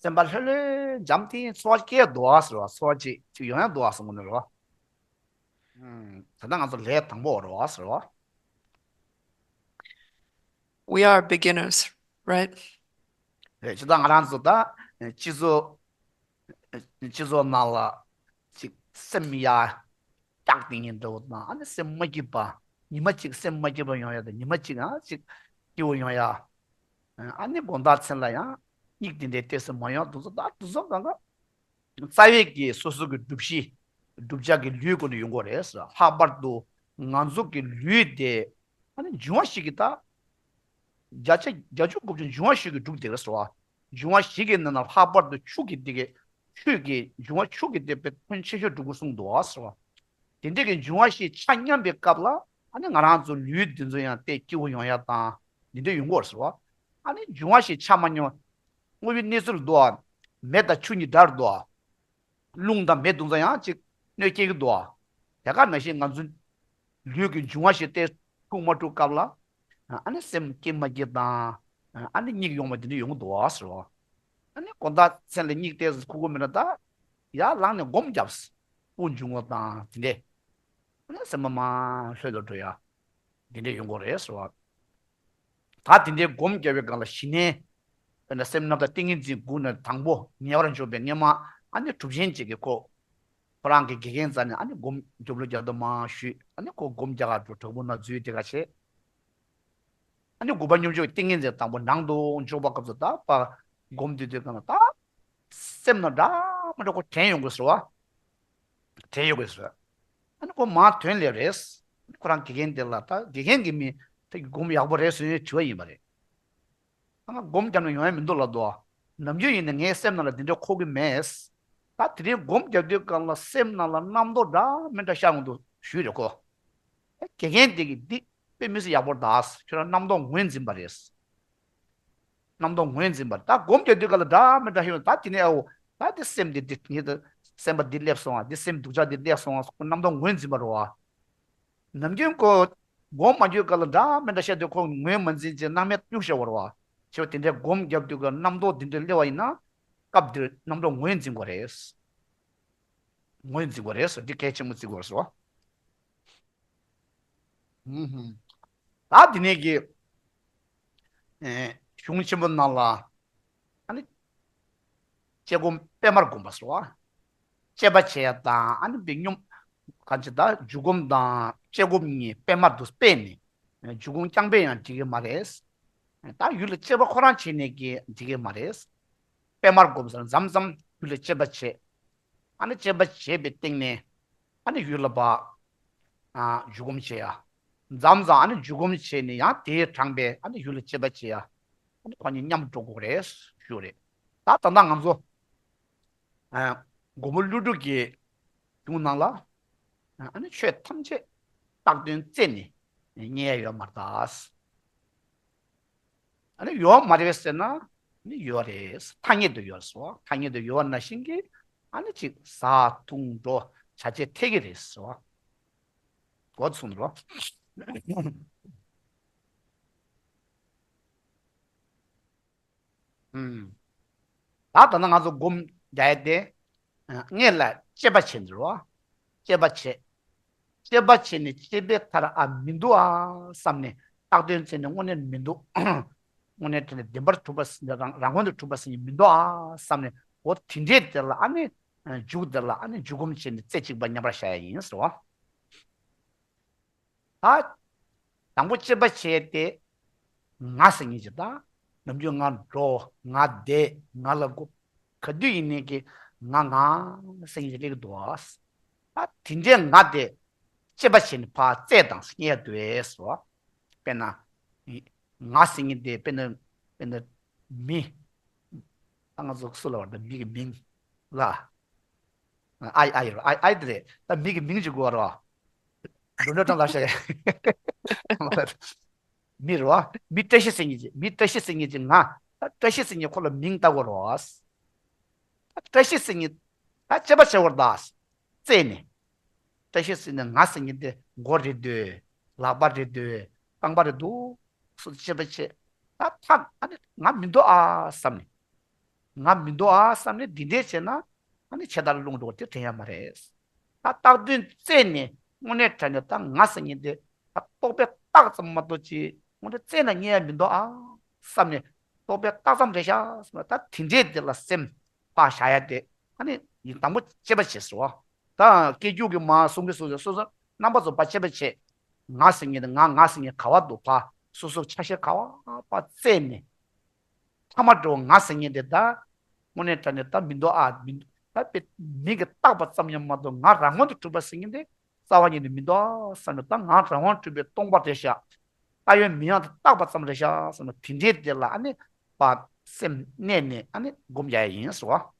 སེམས་པ་ལྷོད་ལྷོད་འཇམ་ཐིང་ཚོར་བ་སྐྱེ་འདུག་ཟེར་བ། ཚོར་བ་ཅིག་ཅིག་ཡོང་ཡ་འདུག་ཟེར་གོ་ནི་རེད་བ། ད་ལྟ་ང་ཚོ་ལས་དང་པོ་རེད་བ་ཟེར་བ། We are beginners, right? རེད། ཇི་ལྟར་ང་རང་ཚོ་ད་སྤྱི་ཚོགས་སྤྱི་ཚོགས་ནང་ལ་ཅིག་སེམས་ཡར་བཀྱག་དེ་ཉིན་འདྲ་བོ་དང་། ཨ་ནི་སེམས་མ་སྐྱིད་པ། ཉི་མ་གཅིག་སེམས་མ་སྐྱིད་པ་ཡོང་ཡ་དང་། ཉི་མ་གཅིག་ཡང་ཅིག་སྐྱིད་པོ་ཡོང་ཡ། ཨ་ནི་དགོང་དག་མཚན་ལ་ཡང་སྙིགས་དེ་འདྲའི་ཏོག་ཙམ་མ་ཡོང་། དེ་ཚོ་ད་དེ་ཚོ་གང་ག་རྩ་བའི་གི་སོ་སོ་གི་སྒྲུབ་གཞི། བསྒྲུབ་བྱ་གི་ལུས་སྒོ་ནས་ཡོང་གི་རེད། ལྷག་པར་དུ་ང་ཚོ་གི་ལུས་དེ་ཨ་ནི་འབྱུང་བ་བཞི་གི་ད། བརྒྱ་ཆ་བརྒྱད་ཅུ་དགུ་བཅུ་འབྱུང་བ་བཞི་གི་གྲུབ་དེ་རེད་ཟེར་བ། འབྱུང་བ་བཞི་གི་ནང་ན་ལྷག་པར་དུ་ཆུ་གི་དེ་གི། ཆུ་གི་འབྱུང་བ་ཆུ་གི་དེ་དཔེ་ཕོན་ཆེ་ཤོས་འགྲོ་གི་གསུངས་འདུག་ཟེར་བ། དེ་འདྲ་གི་འབྱུང་བ་བཞི་ཆ་མཉམ་པའི་སྐབས་ལ། ཨ་ནི་ང་རང་ཚོ་ལུས་འདི་ཚོ་ཡང་དེ་སྐྱིད་པོ་ཡོང་ཡ་དང་འདི་འདྲ་ཡོང་གི་རེད་ཟེར་བ། ཨ་ནི་འབྱུང་བ་བཞི་ཆ་མ་མཉམ། དངོས་པོའི་གནས་ཚུལ་འདུག་ཨ། མེ་དང་ཆུ་གཉིས་འདྲ་རུ་འདུག་ཨ། རླུང་དང་མེ་བརྡུངས་ཙང་ཡང་ཅིག་གནོད་སྐྱེལ་གྱི་འདུག་ཨ། དེ་ག་ནང་བཞིན་ང་ཚོའི་ལུས་ཀྱི་འབྱུང་བ་བཞི་དེ་འཁྲུག་མ་འཁྲུག་སྐབས་ལ། ཨ་ནི་སེམས་སྐྱིད་མ་སྐྱིད་དང་། ཨ་ནི་སྙིགས་ཡོང་བ་དེ་འདྲ་ཡོང་གི་འདུག་ཨ་ཟེར་བ། ཨ་ནི་དགོང་དག་མཚན་ལ་སྙིགས་དེ་ཁུག་གི་མེད་ན་ད། ཡར་ལངས་ནས་སྒོམ་བརྒྱབ། སྤུ་འབྱུང་བ་དང་དེ་འདྲས། ཨ་ནི་སེམས་པ་མར་ལྷོད་ལྷོད་འགྲོ་ཡ། དེ་འདྲས་ཡོང་གི་རེད་ཟེར་བ། ད་དེ་འདྲའི་སྒོམ་བརྒྱབ་པའི་སྒང་ལ་གཞི་ནས། དཔེར་ན་སེམས་རྣམ་དག་ཏིང་ངེ་འཛིན་དགུ་ནས་དང་པོ་ཉེ་བར་འཇོག་པའི་སྔོན་མ། ཨ་ནི་གྲུབ་ཆེན་གཅིག་གིས་ཁོ། ཁོ་རང་གི་དགེ་རྒན་རྩ་ནས་ཨ་ནི་སྒོམ་རྒྱབ་ལོ་རྒྱབ་དུ་མ་ཞུས། ཨ་ནི་ཁོ་སྒོམ་རྒྱག་ག་འགྲོ། བྲག་ཕུག་ན་འཛུལ་དེ་ག་བྱས། ཨ་ནི་དགུ་པ་སྙོམས་འཇུག་ཏིང་ངེ་འཛིན་དང་པོ་ནང་དུ་འཇོག་པ་སྐབས་སུ་ད་པ་སྒོམ་དུས་དུས་གང་ལ་ད། སེམས་ནང་འདྲ་མི་འདྲ་ཁོ་དྲན་ཡོང་དགོས་ཟེར་བ། དྲན་ཡོང་དགོས་ཟེར། ཨ་ནི་ཁོ་མ་དོན་ལས་རེད། ཁོ་རང་དགེ་རྒན་དེ་ལ་ད་དགེ་རྒན་གྱིས་མི་དེ་གི་སྒོམ་ཡག་པོ་རེད་ཟེར་ནས་དྲི་བ་ཡིན་པ་རེད། ཨ་ང་སྒོམ་བརྒྱབ་ན་ཡོང་ཡ་མི་འདུག་ལབ་འདུག་ནམ་རྒྱུན་ཡིན་ན་ངའི་སེམས་ནང་ལ་འདི་འདྲ་འཁོར་གི་མེད། ད་དེ་རིང་སྒོམ་བརྒྱབ་དུས་སྒང་ལ་སེམས་ནང་ལ་རྣམ་རྟོག་འདྲ་མི་འདྲ་ཤར་ཡོང་འདུག་ཞུས་རེད་ཁོ། དགེ་རྒན་དེ་གིས་འདི་དཔེ་མི་སྲིད་ཡག་པོ་རེད་ད། ཁྱོད་རང་རྣམ་རྟོག་ངོས་འཛིན་པ་རེད། རྣམ་རྟོག་ངོས་འཛིན་པ། ད་སྒོམ་རྒྱག་དུས་སྒང་ལ་འདྲ་མི་འདྲ་ཤར་ཡོང་། ད་དེ་ནས་ཨའོ། ད་དེ་སེམས་འདི་འདི་ངེད་དུ་སེམས་པ་འདི་སླེབས་སོང་ཨ། འདི་སེམས་སྡུག་ཅག་འདི་སླེབས་སོང་ཨ། ཁོ་རྣམ་རྟོག་ངོས་འཛིན་པ་རེད་བ། ནམ་རྒྱུན་ཁོ་སྒོམ་མ་རྒྱག་སྒང་ལ་འདྲ་མི་འདྲ་ཤར་དུས་ཁོ་ངོས་མ་འཛིན་བྱས་སྣང་མེད་གཡུག་བཞག་པ་རེད་བ། བྱས་པ་དེ་འདྲའི་སྒོམ་རྒྱབ་དུས་སྒང་རྣམ་རྟོག་འདི་འདྲ་སླེབས་པ་ཡིན་ན། སྐབས་འདིར་རྣམ་རྟོག་ངོས་འཛིན་དགོས་རེད། ངོས་འཛིན་དགོས་རེད་ཟེར། འདི་གལ་ཆེན་པོ་བརྩི་དགོས་རེད་ཟེར་བ། ཧུམ་ཧུམ། ད་འདི་ནས་ཀྱི། ཨེ། གཞུང་ཆེན་པོ་ནང་ལ། ཨ་ནི། དཔྱད་སྒོམ་པད་མར་བསྒོམ་པ་ཟེར་བ། དཔྱད་པ་བྱེད་ཡ་དང་། ཨ་ནི་འདི་སྙོམས། གང་ཅི་ད་འཇུག་སྒོམ་དང་དཔྱད་སྒོམ་གཉིས་པད་མར་དུ་སྤེལ་ནས། འཇུག་སྒོམ་རྐྱང་པས་ཡང་འགྲིག་གི་མ་རེད། ད་ཡུལ་ལ་དཔྱད་པ་ཁོ་རང་བྱས་ནས་ཀྱི་འགྲིག་གི་མ་རེད། པད་མར་བསྒོམ་ཟེར་མཚམས་མཚམས་ཡུལ་ལ་དཔྱད་པ་བྱེད། ཨ་ནི་དཔྱད་པ་བྱས་པའི་སྟེང་ནས། ཨ་ནི་ཡུལ་ལ་བ། ཨ། འཇུག་སྒོམ་བྱེད་ཡ། མཚམས་མཚམས་ཨ་ནི་འཇུག་སྒོམ་བྱས་ནས་ཡང་དེའི་དྲངས་པའི་ཨ་ནི་ཡུལ་ལ་དཔྱད་པ་བྱེད་ཡ། ཨ་ནི་ཁོ་གཉིས་མཉམ་འགྲོ་དགོས་རེད་ཞུ་རེད། ད་ད་ལྟ་ང་ཚོ། ཨ། མགོན་པོ་ཀླུ་སྒྲུབ་ཀྱི་གཞུང་ནང་ལ། ཨ་ནི་ཆོས་ཐམས་ཅད་བཏགས་དོན་བཙལ་ནས་རྙེད་ཡ་ཡོད་མ་རེད་ད། ཨ་ནི་ཡོད་མ་རེད་ཟེར་ན། ཨ་ནི་ཡོད་རེད། ཐ་སྙད་དུ་ཡོད་རེད་ཟེར་བ། ཐ་སྙད་དུ་ཡོད་པ་ནང་བཞིན་གྱི། ཨ་ནི་ཅིག་ཟ་འཐུང་འགྲོ་བྱ་བྱེད་འཐད་ཀྱི་རེད་ཟེར་བ། འོ་ཚུགས་འགྲོ། ཨུམ། ད་ད་ནང་ང་ཚོ་སྒོམ་རྒྱག་ཡ་དེ། ཨ། སྔོན་ལ་དཔྱད་པ་བྱེད་འདི་རེད་བ། དཔྱད་པ་བྱེད། དཔྱད་པ་བྱས་ནས་དཔྱད་པའི་མཐར་ཨ་མི་འདུག་ཨ་བསམ་ནས་བཏགས་དོན་བཙལ་ནས་དངོས་གནས་མི་འདུག་དངོས་གནས་དེ་ནི་བདེན་པར་གྲུབ་པ་ཟིན། རང་རང་ངོས་ནས་གྲུབ་པ་ཟིན་མི་འདུག་ཨ་བསམ་ནས། འོ་དེ་འདྲའི་དེ་ལ་ཨ་ནི། ཨ། འཇུག་དེ་ལ་ཨ་ནི་འཇུག་སྒོམ་བྱས་ནས་རྩེ་གཅིག་པ་མཉམ་པར་བཞག་ཡ་ཡིན་ཟེར་བ། ད། དང་པོ་དཔྱད་པ་བྱས་ཏེ། ང་ཟེར་མཁན་ཅིག་དང་། ནམ་རྒྱུན་ང་འགྲོ། ང་བསྡད། ང་ལ་སྒུག་ག་དུས་ཡིན་ནའི་གི་ང་ང་ཟེར་མཁན་ཅིག་སླེབས་ཀྱི་འདུག་ཨ། ད་དེ་འདྲའི་ང་དེ་དཔྱད་པ་བྱས་ནས་ཕར་བཙལ་དང་ཟེར་མཁན་ཡ་འདུག་ཨེ་ཟེར་བ། དཔེར་ན། ང་ཟེར་མཁན་དེ་དཔེར་ན། དཔེར་ན། མི། ད་ང་ཚོ་སུ་ལབ་པ་རེད། མི་གི་མིང་ལ། ཨའི་ཨའི་རོ། ཨའི་ཨའི་དེ་རེད། ད་མི་གི་མིང་ཅིག་དགོས་རོ། འགྲོ་འགྲོ་གྲང་ལ་ཤ་ཡ། མི་རོ། མི་བཀྲ་ཤིས་ཟེར་མཁན་ཅིག་མི་བཀྲ་ཤིས་ཟེར་མཁན་ཅིག་ང་། ད་བཀྲ་ཤིས་ཟེར་མཁན་ཁོ་ལ་མིང་བཏགས་དགོས་རོ། ད་བཀྲ་ཤིས་ཟེར་མཁན། ད་དཔྱད་པ་བྱེད་དགོས་རེད་ད། བཙལ་ནས། བཀྲ་ཤིས་ཟེར་ནས་ང་ཟེར་མཁན་དེ་མགོ་རེད་འདོད། ལག་པ་རེད་འདོད། རྐང་པ་རེད་འདུག་སུ་དཔྱད་པ་བྱེད། ད་ཕར་ཨ་ནི་ང་མི་འདུག་ཨ་བསམ་ནས། ང་མི་འདུག་ཨ་བསམ་ནས་འདི་འདྲས་བྱས་ན་ཨ་ནི་ཆད་ལྟ་ལ་ལྷུང་འགྲོ་བ་དེ་དྲན་ཡ་མ་རེད། ད་བཏགས་དོན་བཙལ་ནས་དངོས་གནས་དྲང་གནས་ད་ང་ཟེར་མཁན་དེ་ད་རྟོག་པས་བཏགས་ཙམ་མ་གཏོགས་ཅིག་དངོས་གནས་བཙལ་ན་རྙེད་ཡ་མི་འདུག་ཨ་བསམ་ནས་རྟོག་པས་བཏགས་ཙམ་རེད་ཤག་བསམ་ན་ད་དེ་འདྲས་དེ་ལ་སེམས་ཕར་བཞག་ཡ་དེ་ཨ་ནི་ཡིན་དང་པོ་དཔྱད་པ་བྱེད་སོ། ད་སྐད་སྒྱུར་གྱི་མ་གསུང་གི་སོ་སོ་སོ་སོ་རྣམ་པ་ཚོ་ཕར་དཔྱད་པ་བྱེད། ང་ཟེར་མཁན་དེ་ང་ང་ཟེར་མཁན་ག་བ་འདུག་ཕར་སོ་སོ་ཆ་ཤས་ག་བ་ཕར་བཙལ་ནས། ཐ་མ་འགྲོ་ང་ཟེར་མཁན་དེ་ད་དངོས་གནས་དྲང་གནས་ད་མི་འདུག་ཨ་མི་འདུག་ད་དཔེ་མིང་གིས་བཏགས་པ་ཙམ་ཡང་མ་གཏོགས་ང་རང་དབང་དུ་གྲུབ་པ་ཟེར་མཁན་དེ་རྩ་བ་ཉིད་ནས་མི་འདུག་ཨ་བསམ་ནས་ད་ང་རང་དབང་གྲུབ་པའི་སྟོང་པ་རེད་ཤག་ད་ཡོད་མིན་ཡང་དེ་བཏགས་པ་ཙམ་རེད་ཤག་བསམ་ནས་དེ་འདྲའི་དེ་ལ་ཨ་ནི་པ་སེམས་གནས་ནས་ཨ་ནི་སྒོམ་རྒྱག་ཡ་ཡིན་ཟེར་བ།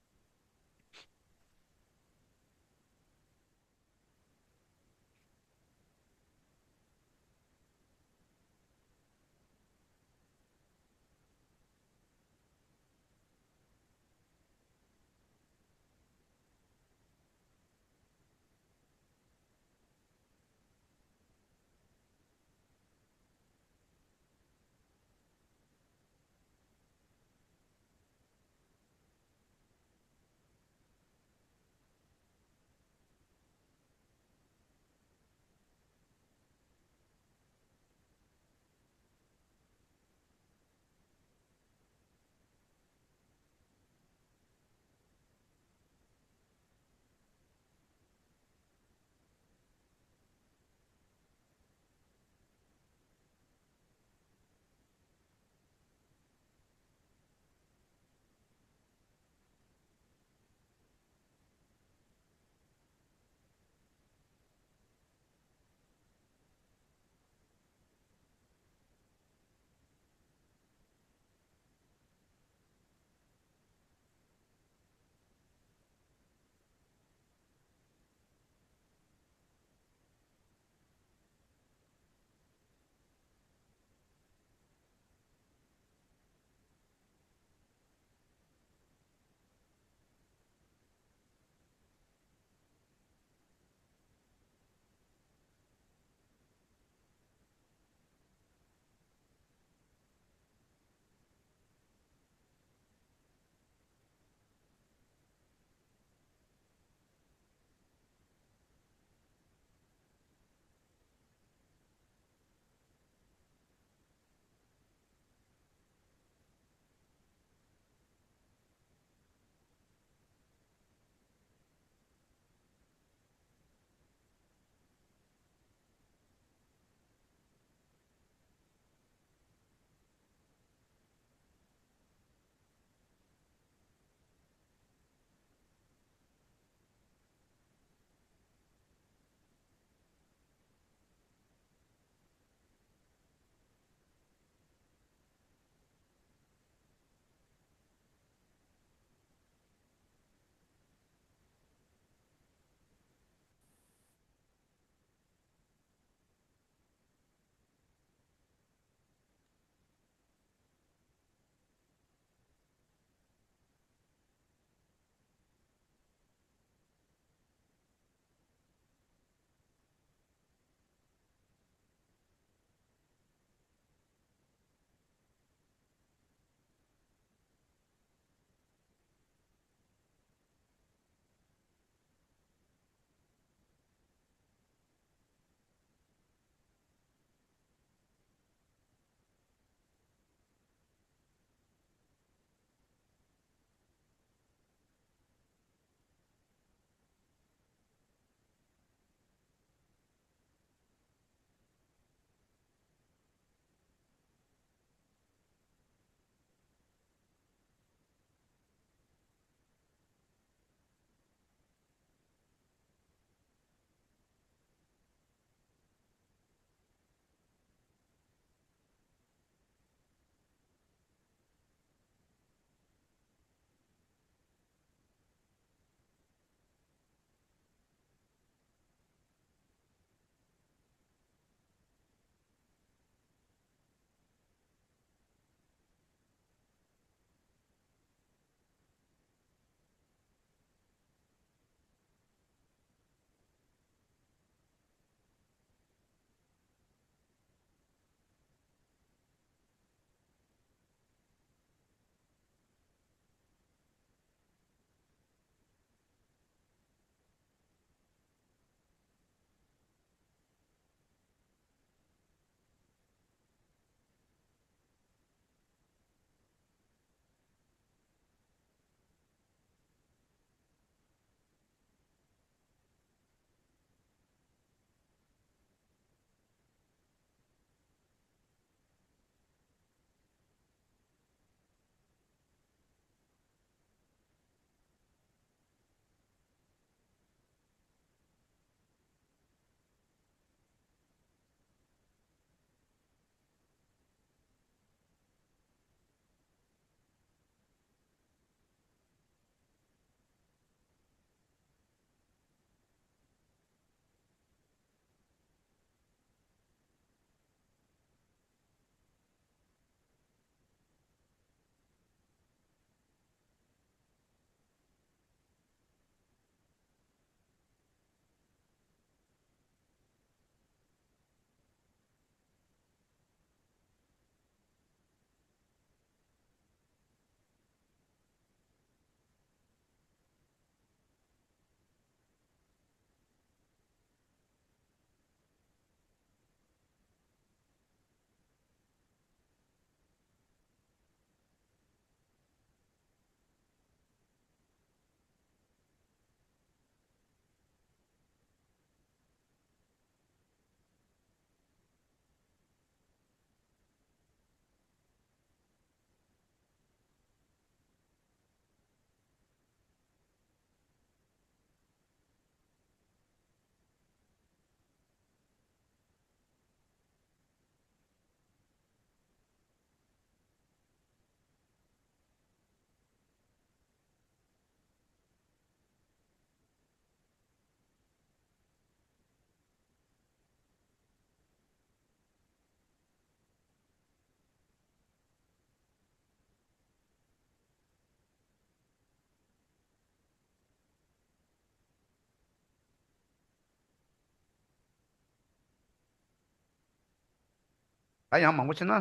ད་ཡང་མང་པོ་བྱས་ན་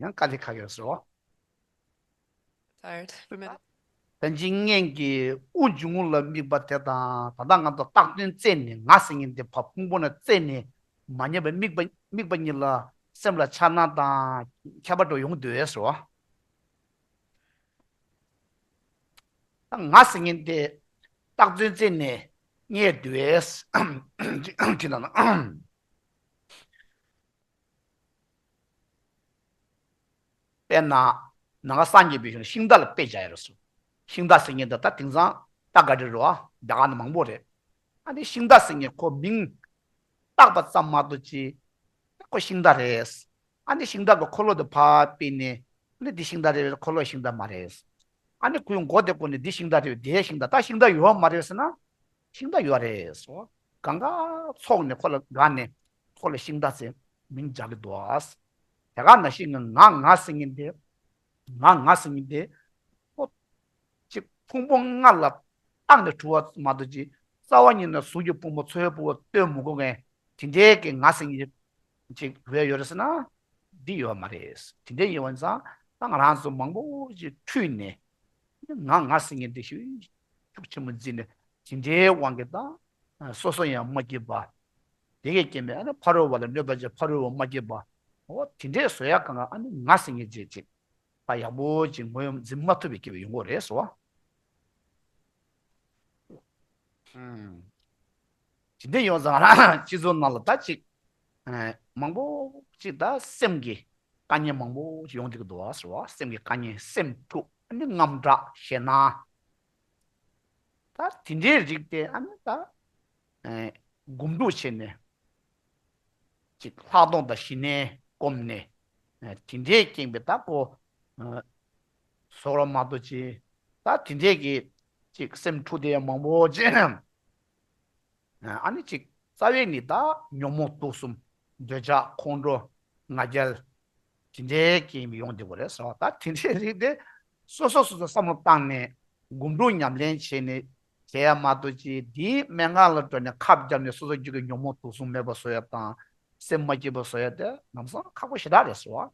ཡང་དཀའ་ལས་ཁག་ཡོད་ཟེར་བ། Tired. Remember. ད་ཅི་སྔོན་གྱི་དབུགས་འབྱུང་རྔུབ་ལ་དམིགས་པ་དེ་དང་ད་ལྟ་ང་ཚོ་བཏགས་དོན་བཙལ་ནས་ང་ཟེར་མཁན་དེ་ཕ་ཕུང་པོ་ན་བཙལ་ནས་མ་ཉམས་པའི་དམིགས་པ་དམིགས་པ་གཉིས་ལ་སེམས་ལ་འཆར་སྣང་དང་ཁྱད་པར་འགྲོ་ཡོང་འདུག་ཟེར་བ། ད་ང་ཟེར་མཁན་དེ་བཏགས་དོན་བཙལ་ནས་རྙེད་འདུག་ཟེར་ན། དཔེར་ན། ནང་པ་སངས་རྒྱས་པའི་གཞུང་ཤིང་རྟ་ལ་དཔེ་བཞག་ཡོད་རེད་སོ། ཤིང་རྟ་ཟེར་མཁན་འདི་ད་དེང་སང་རྟ་ག་རེ་རེད་བ། རྒྱ་གར་ནང་མང་པོ་རེད། ཨ་ནི་ཤིང་རྟ་ཟེར་མཁན་ཁོ་མིང་བཏགས་པ་ཙམ་མ་གཏོགས་ཅི། ཁོ་ཤིང་རྟ་རེད། ཨ་ནི་ཤིང་རྟ་གི་འཁོར་ལོ་དེ་ཕར་སྤེལ་ནས། ཨ་ནི་འདི་ཤིང་རྟ་རེད། འཁོར་ལོ་ཤིང་རྟ་མ་རེད། ཨ་ནི་ཁོའི་མགོ་དེ་བསྐོར་ནས་འདི་ཤིང་རྟ་རེད། འདི་ཤིང་རྟ། ད་ཤིང་རྟ་ཡོད་མ་རེད་ཟེར་ན། ཤིང་རྟ་ཡོད་རེད་སོ། གང་ག་ཚོགས་ནས་ཁོ་ལ་དགའ་ནས་ཁོ་ལ་ཤིང་རྟ་ཟེར་མིང་རྒྱག་གི་འདུག་ཨ། དེ་ག་ནང་བཞིན་ང་ང་ཟེར་མཁན་དེ། ང་ང་ཟེར་མཁན་དེ། ཁོ་ཅིག་ཕུང་པོ་ལྔ་ལ་བཏགས་ནས་གྲུབ་པ་མ་གཏོགས་ཅིག་རྩ་བ་ཉིད་ནས་གཟུགས་ཀྱི་ཕུང་པོ་ཚོར་བའི་ཕུང་པོ་སྟོན་མི་དགོས་མཁན་དེ་འདྲའི་གི་ང་ཟེར་མཁན་ཅིག་རེ་ཡོད་རེད་ཟེར་ན། འདི་ཡོད་མ་རེད། དེ་འདྲའི་ཡིན་པ་ཙང་ད་ང་རང་ཚོ་མང་པོ་ཅིག་འཁྲུལ་ནས་ང་ང་ཟེར་མཁན་དེ་ཤུགས་ཤུགས་ཆེན་པོ་འཛིན་ནས་དེ་འདྲའི་དབང་གིས་ད་སོ་སོ་ཡང་མ་སྐྱིད་པ། དེ་གས་སྐྱེས་པའི་ཨ་ནི་ཕ་རོལ་བ་ལ་གནོད་པ་བྱས་ཕ་རོལ་བ་མ་སྐྱིད་པ། འོ་དེ་འདྲའི་བཟོ་ཡག་གང་ག་ཨ་ནི་ང་ཟེར་མཁན་ཅིག་ཅིག་ད་ཡག་པོ་ཅིག་ངོས་འཛིན་མ་ཐུབ་པའི་སྐྱེས་པ་ཡོང་གི་རེད་ཟེར་བ། ཨུམ། དེ་འདྲ་ཡོང་ཙང་རང་སྤྱི་ཚོགས་ནང་ལ་ད་ཅིག་ཨ་མང་པོ་ཅིག་ད་སེམས་ཀྱི་དཀའ་ངལ་མང་པོ་ཅིག་ཡོང་བསྡད་ཀྱི་འདུག་བ་ཟེར་བ། སེམས་ཀྱི་དཀའ་ངལ། སེམས་འཁྲུག་ཨ་ནི་དངངས་སྐྲག་ཞེད་སྣང་། ད་དེ་འདྲའི་རིགས་དེ་ཨ་ནི་ད་ཨ་སྒོམ་སྒྲུབ་བྱས་ནས་ཅིག་ལྷག་མཐོང་དང་ཞི་གནས་བསྒོམས་ནས་ཨ་དེ་འདྲའི་རྐྱེན་པས་ད་ཁོ་ཨ་བཟོ་ར་མ་གཏོགས་ཅི། ད་དེ་འདྲའི་གི་ཅིག་སེམས་འཁྲུག་དེ་ཡང་མང་པོ་ཅིག་ཨ་ནི་ཅིག་རྩ་བའི་ནི་ད་ཉོན་མོངས་དུག་གསུམ། འདོད་ཆགས་ཁོང་ཁྲོ་ང་རྒྱལ། དེ་འདྲའི་རྐྱེན་ཡོང་བསྡད་པ་རེད་ཟེར་བ། ད་དེ་འདྲའི་རིགས་དེ་སོ་སོ་སོ་སོ་བསམ་བློ་བཏང་ནས་སྒོམ་སྒྲུབ་ཉམས་ལེན་བྱས་ནས་བྱས་ཡ་མ་གཏོགས་ཅི། དེའི་སྨན་ཁང་ལ་འགྲོ་ནས་ཁབ་བརྒྱབ་ནས་སོ་སོ་རྒྱུད་ཀྱི་ཉོན་མོངས་དུག་གསུམ་མེད་པ་བཟོ་ཡ་དང་སེམས་མ་སྐྱིད་པ་བཟོ་ཡ་དེ་ལམ་སང་ཁག་པོ་ཞེ་དྲག་རེད་ཟེར་བ།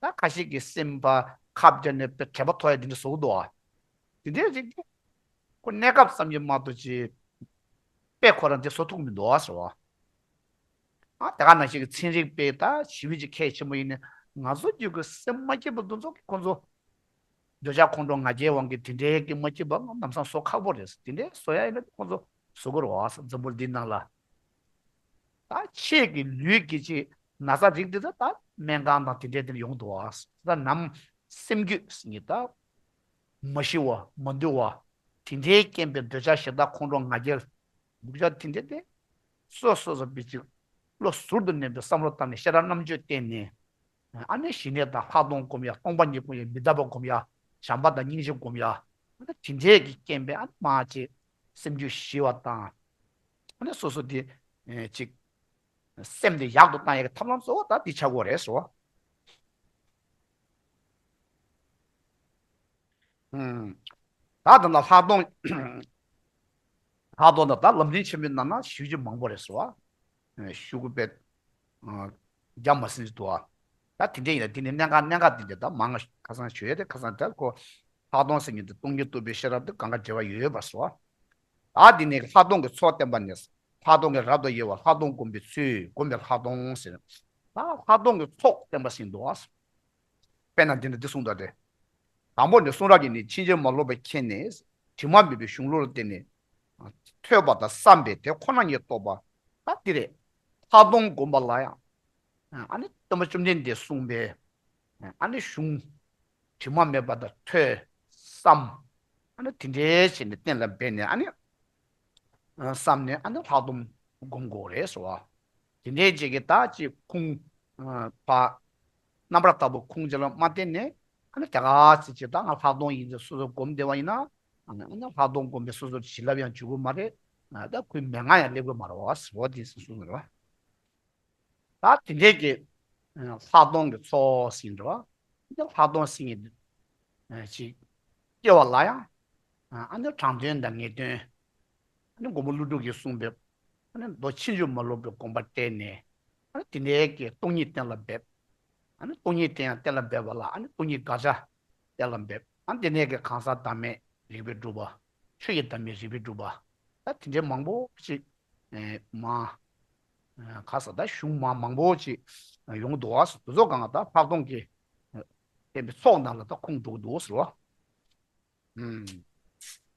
ད་ཁ་ཤས་ཀྱིས་སེམས་པ་ཁབ་བརྒྱབ་ནས་དཔེ་དྲེག་པ་ཐོག་ཡ་དེ་འདྲ་བཟོ་གི་འདུག་བ། དེ་འདྲའི་རིགས་དེ་ཁོ་གནས་སྐབས་ཙམ་གྱིས་མ་གཏོགས་ཅི། དཔེ་ཁོ་རང་དེ་བཟོ་ཐུབ་མི་འདུག་བ་ཟེར་བ། ཨ་དེ་ག་ནང་བཞིན་གྱི་ཚན་རིག་པས་ད་ཞི་བའི་ཅིག་གལ་ཆེན་པོ་ཡིན་ནས་ང་ཚོ་རྒྱུད་ཀྱི་སེམས་མ་སྐྱིད་པ་འདི་ཚོ་གི་ཁོ་ཚོ་འདོད་ཆགས་ཁོང་ཁྲོ་ང་རྒྱལ་དབང་གིས་དེ་འདྲའི་གི་མ་སྐྱིད་པ་ལམ་སང་བཟོ་ཁག་པོ་རེད། དེ་འདྲའི་བཟོ་ཡ་ཡིན་ན་ཁོ་ཚོ་བཟོ་དགོས་རེད་བ། འཛམ་བུ་གླིང་འདི་ནང་ལ་ད་ཆེད་ཀྱི་ལུས་ཀྱི་ཅིག་ན་ཚ་རིགས་འདི་ཚོ་ད་སྨན་ཁང་དང་དེ་འདྲའི་དེ་ཡོང་འདུག་བ། ད་ནམ་སེམས་རྒྱུད་ཟེར་མཁན་ད་མ་ཤི་བ་མ་འདུལ་བ་དེ་འདྲའི་རྐྱེན་པས་འདོད་ཆགས་ཞེ་སྡང་ཁོང་ཁྲོ་ང་རྒྱལ། འདོད་ཆགས་དེ་འདྲ་དེ། སོ་སོ་སོ་བི་ཅིག་བློ་ཟུར་དུ་ནན་པའི་བསམ་བློ་བཏང་ནས་ཤེས་རབ་རྣམ་དཔྱོད་བསྟེན་ནས། ཨ་ནི་ཞི་གནས་དང་ལྷག་མཐོང་སྒོམ་ཡ། སྟོང་པ་ཉིད་སྒོམ་ཡ། མི་རྟག་པ་སྒོམ་ཡ། བྱམས་པ་དང་སྙིང་རྗེ་སྒོམ་ཡ། ཨ་ནི་དེ་འདྲས་ཀྱི་རྐྱེན་པས་ཨ་ནི་མ་ཅིག་སེམས་རྒྱུད་ཞི་བ་དང་། ཨ་ནི་སོ་སོ་དེ་ཅིག་སེམས་དེ་ཡག་ཏུ་བཏང་ཡ་གི་ཐབས་ལམ་གཙོ་བོ་ད་འདི་ཆགས་ཀྱི་ཡོད་རེད་ཟེར་བ། ད་ད་ལྟ་ལྷག་མཐོང་། ལྷག་མཐོང་ད་ལྟ་ལམ་རིམ་ཆེན་པོའི་ནང་ན་ཞུ་རྒྱུ་མང་པོ་རེད་ཟེར་བ། ཞུ་དགོས་པའི་རྒྱ་མ་ཟིན་ཅིག་འདུག་ཨ། ད་དེ་འདྲ་ཡིན་ན་དེ་ནི་གནད་འགག་གནད་འགག་དེ་འདྲ་ད་མང་ང་ཁ་སང་ཞུ་ཡ་དེ་ཁ་སང་ད་ཁོ་ལྷག་མཐོང་ཟེར་མཁན་དེ་སྟོང་ཉིད་རྟོགས་པའི་ཤེས་རབ་དེ་གང་ག་འབྲེལ་བ་ཡོད་ཡོད་པ་ཟེར་བ། ད་དེ་ནས་ལྷག་མཐོང་གི་ཚོགས་བསྟན་པ་ནས། ལྷག་མཐོང་གི་རབ་ཏུ་དབྱེ་བ། ལྷག་མཐོང་སྒོམ་པའི་ཚུལ། སྒོམ་པའི་ལྷག་མཐོང་ཟེར། ད་ལྷག་མཐོང་གི་ཚོགས་བསྟན་པ་ཟེར་འདུག་ཨ། དཔེར་ན་འདི་འདྲ་འདི་གསུངས་དོ་རེད། དང་པོ་ནི་གསུང་རབ་ཀྱི་ནི་ཕྱིན་ཅི་མ་ལོག་པའི་ཁྱེད་ནི། དྲི་མ་མེད་པའི་གཞུང་ལུགས་ལ་བརྟེན་ནས། ཐོས་པ་དང་བསམ་པས་དེ་ཁོ་ན་ཉིད་རྟོགས་པ། ད་འདི་རེད། ལྷག་མཐོང་སྒོམ་པ་ལ་ཡང་། ཨ་ནི་སྟོན་པ་བཅོམ་ལྡན་འདས་གསུངས་པའི། ཨ་ནི་གཞུང་། དྲི་མ་མེད་པ་དང་ཐོས། བསམ། ཨ་ནི་དེ་འདྲའི་བྱས་ནས་གཏན་ལ་འབེབས་ནས་ཨ་ནི། བསམ་ནས་ཨ་ནི་ལྷག་མཐོང་སྒོམ་དགོས་རེད་ཟེར་བ། དེ་འདྲའི་རྗེས་ཀྱི་ད་ཅིག་ཁུངས་པ། རྣམ་པར་དག་པའི་ཁུངས་ཅིག་ལ་མ་བརྟེན་ནས་ཨ་ནི་དེ་ག་ཚེ་ཅིག་ད་ང་ལྷག་མཐོང་ཡིན་ཟེར་སོ་སོ་སྒོམ་བསྡད་པ་ཡིན་ན། ཨ་ནི་ལྷག་མཐོང་སྒོམ་པའི་སོ་སོར་བྱིན་རླབས་ཡང་འཇུག་གི་མ་རེད། ད་ཁོའི་མན་ངག་ཡང་སླེབས་གི་མ་རེད་བ་ཟེར་བ་དེ་གསུངས་རེད་བ། ད་དེ་འདྲའི་གི་ལྷག་མཐོང་གི་ཚོགས་ཟེར་འདྲ་བ། འདི་ལྷག་མཐོང་ཟེར་མཁན་ཅིག་སྐྱེ་བ་ལ་ཡང་ཨ་ནི་དྲང་དོན་དང་ངེས་དོན། ཨ་ནི་མགོན་པོ་ཀླུ་སྒྲུབ་ཀྱིས་གསུངས་པའི་ཨ་ནི་མདོ་ཕྱིན་ཅི་མ་ལོག་པའི་དགོངས་པ་བཀྲལ་ནས་ཨ་ནི་དེ་འདྲའི་གི་སྟོང་ཉིད་གཏན་ལ་འབེབས། ཨ་ནི་སྟོང་ཉིད་དེ་ཡང་གཏན་ལ་འབེབས་པ་ལ་ཨ་ནི་སྟོང་ཉིད་དགག་བྱ་གཏན་ལ་འབེབས། ཨ་ནི་དེ་ནས་ཀྱི་གང་ཟག་བདག་མེད་རིགས་པས་སྒྲུབ་པ། ཆོས་ཀྱི་བདག་མེད་རིགས་པས་སྒྲུབ་པ། ད་དེ་འདྲའི་མང་པོ་ཅིག་ཨེ་མ་ཨེ་ག་ས་ད་གཞུང་མ་མང་པོ་ཅིག་ཡོང་གི་འདུག་བ། དེ་ཚོ་གང་ལ་ད་ལྷག་མཐོང་གི་བསྟན་པའི་ཚོགས་ནང་ལ་ད་ཁུངས་འགྲོ་གི་འདུག་ཟེར་བ།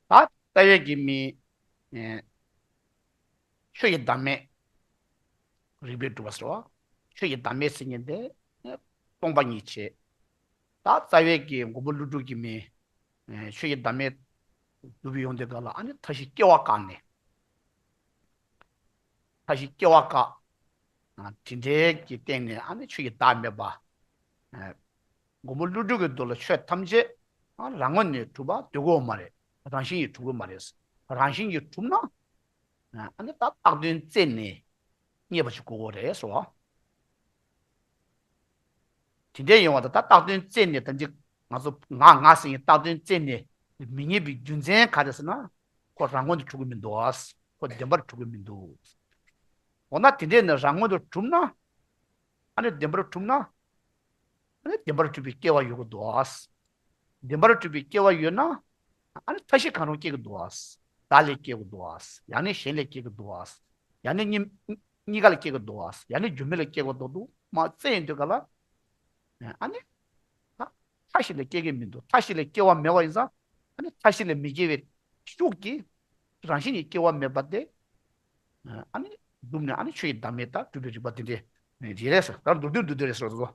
ད་རྩ་བའི་གི་མི་ཆོས་ཀྱི་བདག་མེད་རིགས་པས་སྒྲུབ་པ་ཟེར་བ། ཆོས་ཀྱི་བདག་མེད་ཟེར་མཁན་དེ་སྟོང་པ་ཉིད་བྱས། ད་རྩ་བའི་གི་མགོན་པོ་ཀླུ་སྒྲུབ་ཀྱི་མི་ཆོས་ཀྱི་བདག་མེད་སྒྲུབ་པའི་ཡོང་དུས་ག་ལ་ཨ་ནི་མཐའ་བཞི་སྐྱེ་བ་བཀག་ནས། མཐའ་བཞི་སྐྱེ་བ་བཀག་དེ་འདྲའི་གི་སྟེང་ནས་ཨ་ནི་ཆོས་ཀྱི་བདག་མེད་པ། མགོན་པོ་ཀླུ་སྒྲུབ་ཀྱི་མདོ་ལ་ཆོས་ཐམས་ཅད་རང་ངོས་ནས་གྲུབ་པ་འདོད་ཀྱི་ཡོད་མ་རེད། རང་བཞིན་གྱིས་གྲུབ་ཀྱི་མ་རེད། རང་བཞིན་གྱིས་གྲུབ་ན་ཨ་ནི་ད་བཏགས་དོན་བཙལ་ནས་རྙེད་པ་ཞིག་དགོས་ཀྱི་རེད་ཟེར་བ། དེ་འདྲའི་ཡོང་བ་དང་ད་བཏགས་དོན་བཙལ་ནས་ད་འདི་ང་ཚོ་ང་ང་ཟེར་མཁན་བཏགས་དོན་བཙལ་ནས་མི་རྙེད་པའི་རྒྱུ་མཚན་ག་རེ་ཟེར་ན། ཁོ་རང་ངོས་ནས་གྲུབ་ཀྱི་མི་འདུག་ཁོ་བདེན་པར་གྲུབ་ཀྱི་མི་འདུག་འོ་ན་དེ་འདྲའི་ནི་རང་ངོས་ནས་གྲུབ་ན། ཨ་ནི་བདེན་པར་གྲུབ་ན། ཨ་ནི་བདེན་པར་གྲུབ་པའི་སྐྱེ་བ་ཡོད་ཀྱི་འདུག་བདེན་པར་གྲུབ་པའི་སྐྱེ་བ་ཡོད་ན། ཨ་ནི་མཐའ་བཞི་གང་རུང་སྐྱེ་གི་འདུག་བདག་ལས་སྐྱེ་གི་འདུག་ཡང་ན་གཞན་ལས་སྐྱེ་གི་འདུག་ཡང་ན་གཉིས་གཉིས་ཀ་ལས་སྐྱེ་གི་འདུག་ཡང་ན་རྒྱུ་མེད་ལས་སྐྱེ་གི་འདུག་འདུག་མ་བཙལ་ཡོང་དུས་ག་ལ། ཨ་ནི། ད་མཐའ་བཞི་ལས་སྐྱེ་གི་མི་འདུག་མཐའ་བཞི་ལས་སྐྱེ་བ་མེད་པ་ཡིན་ཙང་། ཨ་ནི་མཐའ་བཞི་ལས་མི་སྐྱེ་བའི་ཤུགས་ཀྱིས་རང་བཞིན་གྱིས་སྐྱེ་བ་མེད་པ་དེ། ཨ་ནི་སྒྲུབ་ནས་ཨ་ནི་ཆོས་ཀྱི་བདག་མེད་དང་སྒྲུབ་པའི་རིགས་པ་དེ་འདྲའི་རེད་ཟེར། ད་མདོར་བསྡུས་མདོར་བསྡུས་རེད་ཟེར་བ་དེ་ཚོ།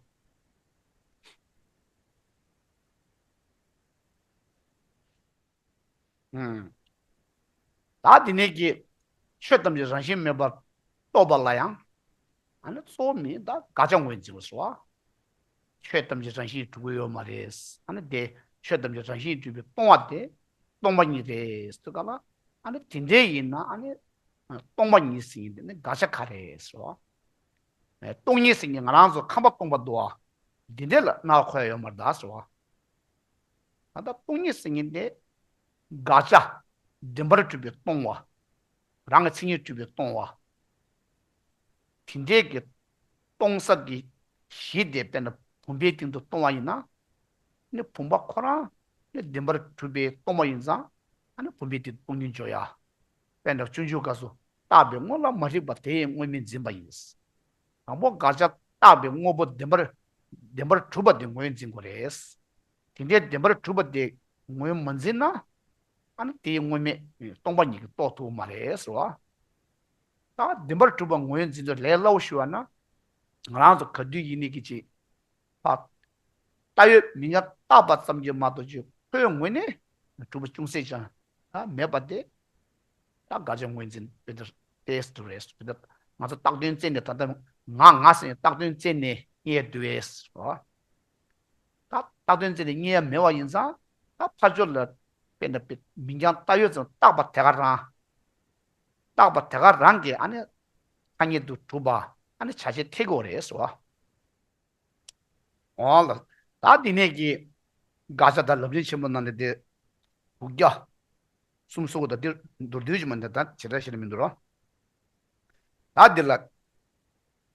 ཨུམ། ད་དེ་ནས་ཀྱི་ཆོས་ཐམས་ཅད་རང་བཞིན་མེད་པར་རྟོགས་པ་ལ་ཡང་། ཨ་ནི་གཙོ་བོ་མིན་ད་དགག་བྱ་ངོས་འཛིན་པ་སོ། ཆོས་ཐམས་ཅད་རང་བཞིན་གྱིས་གྲུབ་ཀྱི་ཡོད་མ་རེད། ཨ་ནི་དེ་ཆོས་ཐམས་ཅད་རང་བཞིན་གྱིས་གྲུབ་པའི་སྟོང་པ་དེ་སྟོང་པ་ཉིད་རེད་ཟེར་ག་ལ། ཨ་ནི་དེ་འདྲའི་ཡིན་ན་ཨ་ནི་སྟོང་པ་ཉིད་ཟེར་མཁན་དེ་ནི་དགག་བྱ་ག་རེ་ཟེར་བ། སྟོང་ཉིད་ཟེར་མཁན་ང་རང་ཚོ་ཁམས་པ་སྟོང་པ་འདུག་བ། འདི་འདྲ་ལ་སྣང་བ་འཁོར་ཡ་ཡོད་མ་རེད་ད་ཟེར་བ། ད་ལྟ་སྟོང་ཉིད་ཟེར་མཁན་དེ་དགག་བྱ། བདེན་པར་གྲུབ་པའི་སྟོང་པ། རང་གི་མཚན་ཉིད་གྲུབ་པའི་སྟོང་པ། དེ་འདྲའི་གི་སྟོང་ས་གི་གཞི་དེ་དཔེར་ན་བུམ་པའི་སྟེང་དུ་སྟོང་པ་ཡིན་ན། ནི་བུམ་པ་ཁོ་རང་ནི་བདེན་པར་གྲུབ་པའི་སྟོང་པ་ཡིན་ཙང་། ཨ་ནི་བུམ་པའི་སྟེང་དུ་སྟོང་ཉིད་འཇོག་ཡ། དཔེར་ན་སྤྱོད་འཇུག་སྐབས་སུ་བཏགས་པའི་དངོས་ལ་མ་རིག་པ་དེ་ཡི་དངོས་མེད་འཛིན་པ་ཡིན། དང་པོ་དགག་བྱ་བཏགས་པའི་དངོས་པོ་བདེན་པར་བདེན་པར་གྲུབ་པ་དེ་ངོས་འཛིན་དགོས་རེད། དེ་འདྲའི་བདེན་པར་གྲུབ་པ་དེ་ངོས་མ་འཛིན་ན། ཨ་ནི་དེའི་དངོས་མེད་སྟོང་པ་ཉིད་ཀྱིས་རྟོགས་ཐུབ་མ་རེད་ཟེར་བ། ད་བདེན་པར་གྲུབ་པ་ངོས་འཛིན་དུ་ལས་སླ་བོ་ཞུ་བ་ན། ང་རང་ཚོ་ག་དུས་ཡིན་ནའི་གི་ཅིག་ད་ལྟ་ཡོད་མིང་ཡང་བཏགས་པ་ཙམ་གྱིས་མ་གཏོགས་ཅིག་ཁོའི་ངོས་ནས་གྲུབ་པ་ཅུང་ཟད་ཀྱང་ད་མེད་པ་དེ། ད་དགག་བྱ་ངོས་འཛིན་དཔེ་དེར་ཏེས་དུ་རེད་དཔེ་དེར་ང་ཚོ་བཏགས་དོན་བཙལ་ནས་ད་ལྟ་ང་ང་ཟེར་ནས་བཏགས་དོན་བཙལ་ནས་རྙེད་དུ་བས་རོ། ད་བཏགས་དོན་བཙལ་ནས་རྙེད་ཡ་མེད་པ་ཡིན་ཙང་ད་ཕར་ཕྱོགས་ལ་དཔེ་ན་དཔེ་མིང་ཀྱང་བཏགས་ཡོད་ཙང་བཏགས་པ་དེ་ག་རང་། བཏགས་པ་དེ་ག་རང་གིས་ཨ་ནི་ཐ་སྙད་དུ་གྲུབ་པ་ཨ་ནི་བྱ་བྱེད་འཐད་དགོས་རེད་ཟེར་བ། འོ་ལ། ད་འདི་ནས་ཀྱི་དགག་བྱ་དང་ལམ་རིམ་ཆེན་པོ་ནང་ནས་དེ་དྲུག་བརྒྱ་གསུམ་སོགས་དང་དེ་མདོར་བསྡུས་ཀྱི་མ་འདི་ད་ཇི་ལྟར་ཞིག་ལ་མི་འདུག་རོ། ད་འདི་ལ་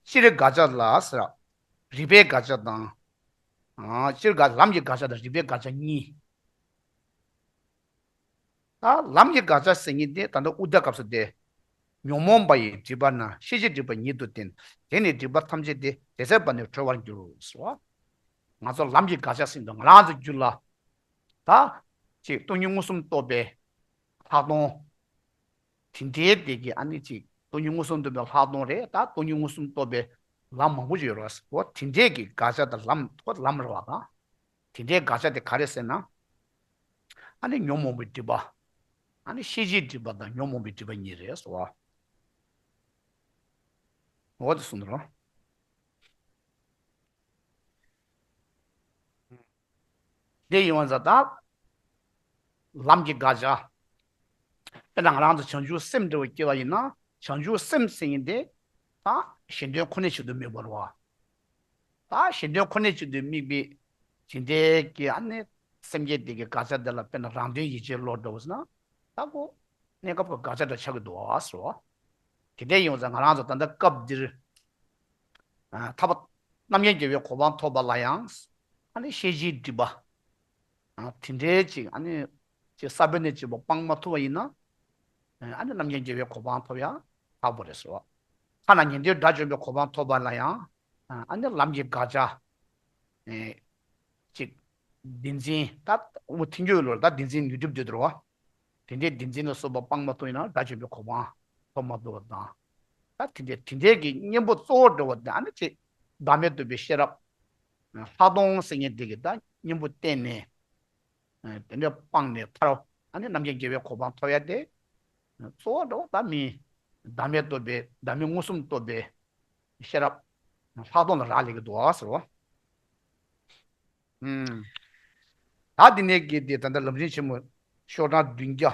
སྤྱིར་དགག་བྱ་ལ་ཟེར། རིགས་པའི་དགག་བྱ་དང་། ཨ་སྤྱིར་དགག་ལམ་གྱི་དགག་བྱ་དང་རིགས་པའི་དགག་བྱ་གཉིས། ད་ལམ་གྱི་དགག་བྱ་ཟེར་མཁན་དེ་ད་ལྟ་དབུ་མཐའ་སྐབས་སུ་དེ། ཉོན་མོངས་པ་ཡི་སྒྲིབ་པ་རྣམས་ཤེས་བྱའི་སྒྲིབ་པ་ཉིད་དུ་བསྟན། དེ་ནི་སྒྲིབ་པ་ཐམས་ཅད་དེ་དེ་ཚེ་བར་ནི་གྲོལ་བར་འགྱུར་རོ་ཟེར་བ། ང་ཚོ་ལམ་གྱི་དགག་བྱ་ཟེར་དུས་ང་རང་ཚོ་རྒྱུད་ལ། ད། ཅིག་སྟོང་ཉིད་མངོན་སུམ་རྟོགས་པའི་ལྷག་མཐོང་། དེ་འདྲའི་དེ་གི་ཨ་ནི་ཅིག་སྟོང་ཉིད་མངོན་སུམ་རྟོགས་པའི་ལྷག་མཐོང་རེད། ད་སྟོང་ཉིད་མངོན་སུམ་རྟོགས་པའི་ལམ་མང་པོ་ཅིག་ཡོད་རེད། འོ་དེ་འདྲའི་གི་དགག་བྱ་དང་ལམ་ཐོག་ལམ་རེད་བ་དང་། དེ་འདྲའི་དགག་བྱ་དེ་ག་རེ་ཟེར་ན། ཨ་ནི་ཉོན་མོངས་པའི་སྒྲིབ་པ། ཨ་ནི་ཤེས་བྱའི་སྒྲིབ་པ་དང་ཉོན་མོངས་པའི་སྒྲིབ་པ་གཉིས་རེད་ཟེར་བ། འོ་དེ་གསུངས་འདུག་རོ། དེ་ཡིན་བ་ཟ་ད། ལམ་གྱི་དགག་བྱ། དཔེར་ན་ང་རང་ཚོ་བྱང་ཆུབ་སེམས་འདྲ་བོ་སྐྱེ་བ་ཡིན་ན་བྱང་ཆུབ་སེམས་ཟེར་མཁན་དེ། ད་གཞན་དོན་ཁོ་ནའི་ཆེད་དུ་དམིགས་པ་རེད་བ། ད་གཞན་དོན་ཁོ་ནའི་ཆེད་དུ་དམིགས་པའི་ཇི་འདྲའི་གི་ཨ་ནི་སེམས་བསྐྱེད་དེ་གི་དགག་བྱ་དེ་ལ་དཔེར་ན་རང་དོན་ཡིད་བྱེད་བློ་འདྲ་བོ་ཟེར་ན། ད་ཁོ་གནས་སྐབས་ཀྱི་དགག་བྱ་འདྲ་ཆགས་ཀྱི་འདུག་བ་ཟེར་བ། དེ་འདྲའི་ཡོང་ཙང་ང་རང་ཚོ་ད་ལྟ་སྐབས་འདིར། ཐར་པ་ རྣམ་མཁྱེན་རྒྱལ་བའི་གོ་འཕང་ཐོབ་པ་ལ་ཡང་། ཨ་ནི་ཤེས་བྱའི་སྒྲིབ་པ། ཨ། དེ་འདྲའི་ཅིག་ཨ་ནི་ཅིག་ས་བོན་ནས་བྱེད་པ་སྤང་མ་ཐུབ་པ་ཡིན་ན། ཨ་ནི་རྣམ་མཁྱེན་རྒྱལ་བའི་གོ་འཕང་ཐོབ་ཡ་ཁག་པོ་རེད་ཟེར་བ། ཐ་ན་ཉན་ཐོས་དགྲ་བཅོམ་པའི་གོ་འཕང་ཐོབ་པ་ལ་ཡང་། ཨ་ནི་ལམ་གྱི་དགག་བྱ། ཨེ། ཅིག་བདེན་འཛིན་ད་འུ་ཐིང་རྒྱུ་ལོར་ད་བདེན་འཛིན་ལུས་སྒྲིབ་འདུས་འགྲོ་བ། དེ་འདྲའི་བདེན་འཛིན་ལ་སོགས་པ་སྤང་མ་ཐུབ་ཡིན་ན་དགྲ་བཅོམ་པའི་གོ་འཕང་ཐོབ་མ་ཐུབ་པ་དང་། ད་དེ་འདྲའི་དེ་འདྲའི་གི་གཉེན་པོ་གཙོ་བོ་འདྲ་བོ་དེ་ཨ་ནི་ཅིག་བདག་མེད་རྟོགས་པའི་ཤེས་རབ། ལྷག་མཐོང་ཟེར་མཁན་དེ་གི་ད་གཉེན་པོ་བསྟེན་ནས། དེ་འདྲ་སྤངས་ནས་ཐར། ཨ་ནི་རྣམ་མཁྱེན་རྒྱལ་བའི་གོ་འཕང་ཐོབ་ཡ་དེ། གཙོ་བོ་འདྲ་བོ་ད་མི། བདག་མེད་རྟོགས་པའི་བདག་མེད་མངོན་སུམ་རྟོགས་པའི་ཤེས་རབ། ལྷག་མཐོང་ལ་རག་ལས་ཀྱི་འདུག་ཟེར་བ། ཨུམ། ད་འདི་ནས་གི་དེ་ད་ལྟ་ལམ་རིམ་ཆེན་མོ་ཤོག་གྲངས་བདུན་བརྒྱ་དགུ་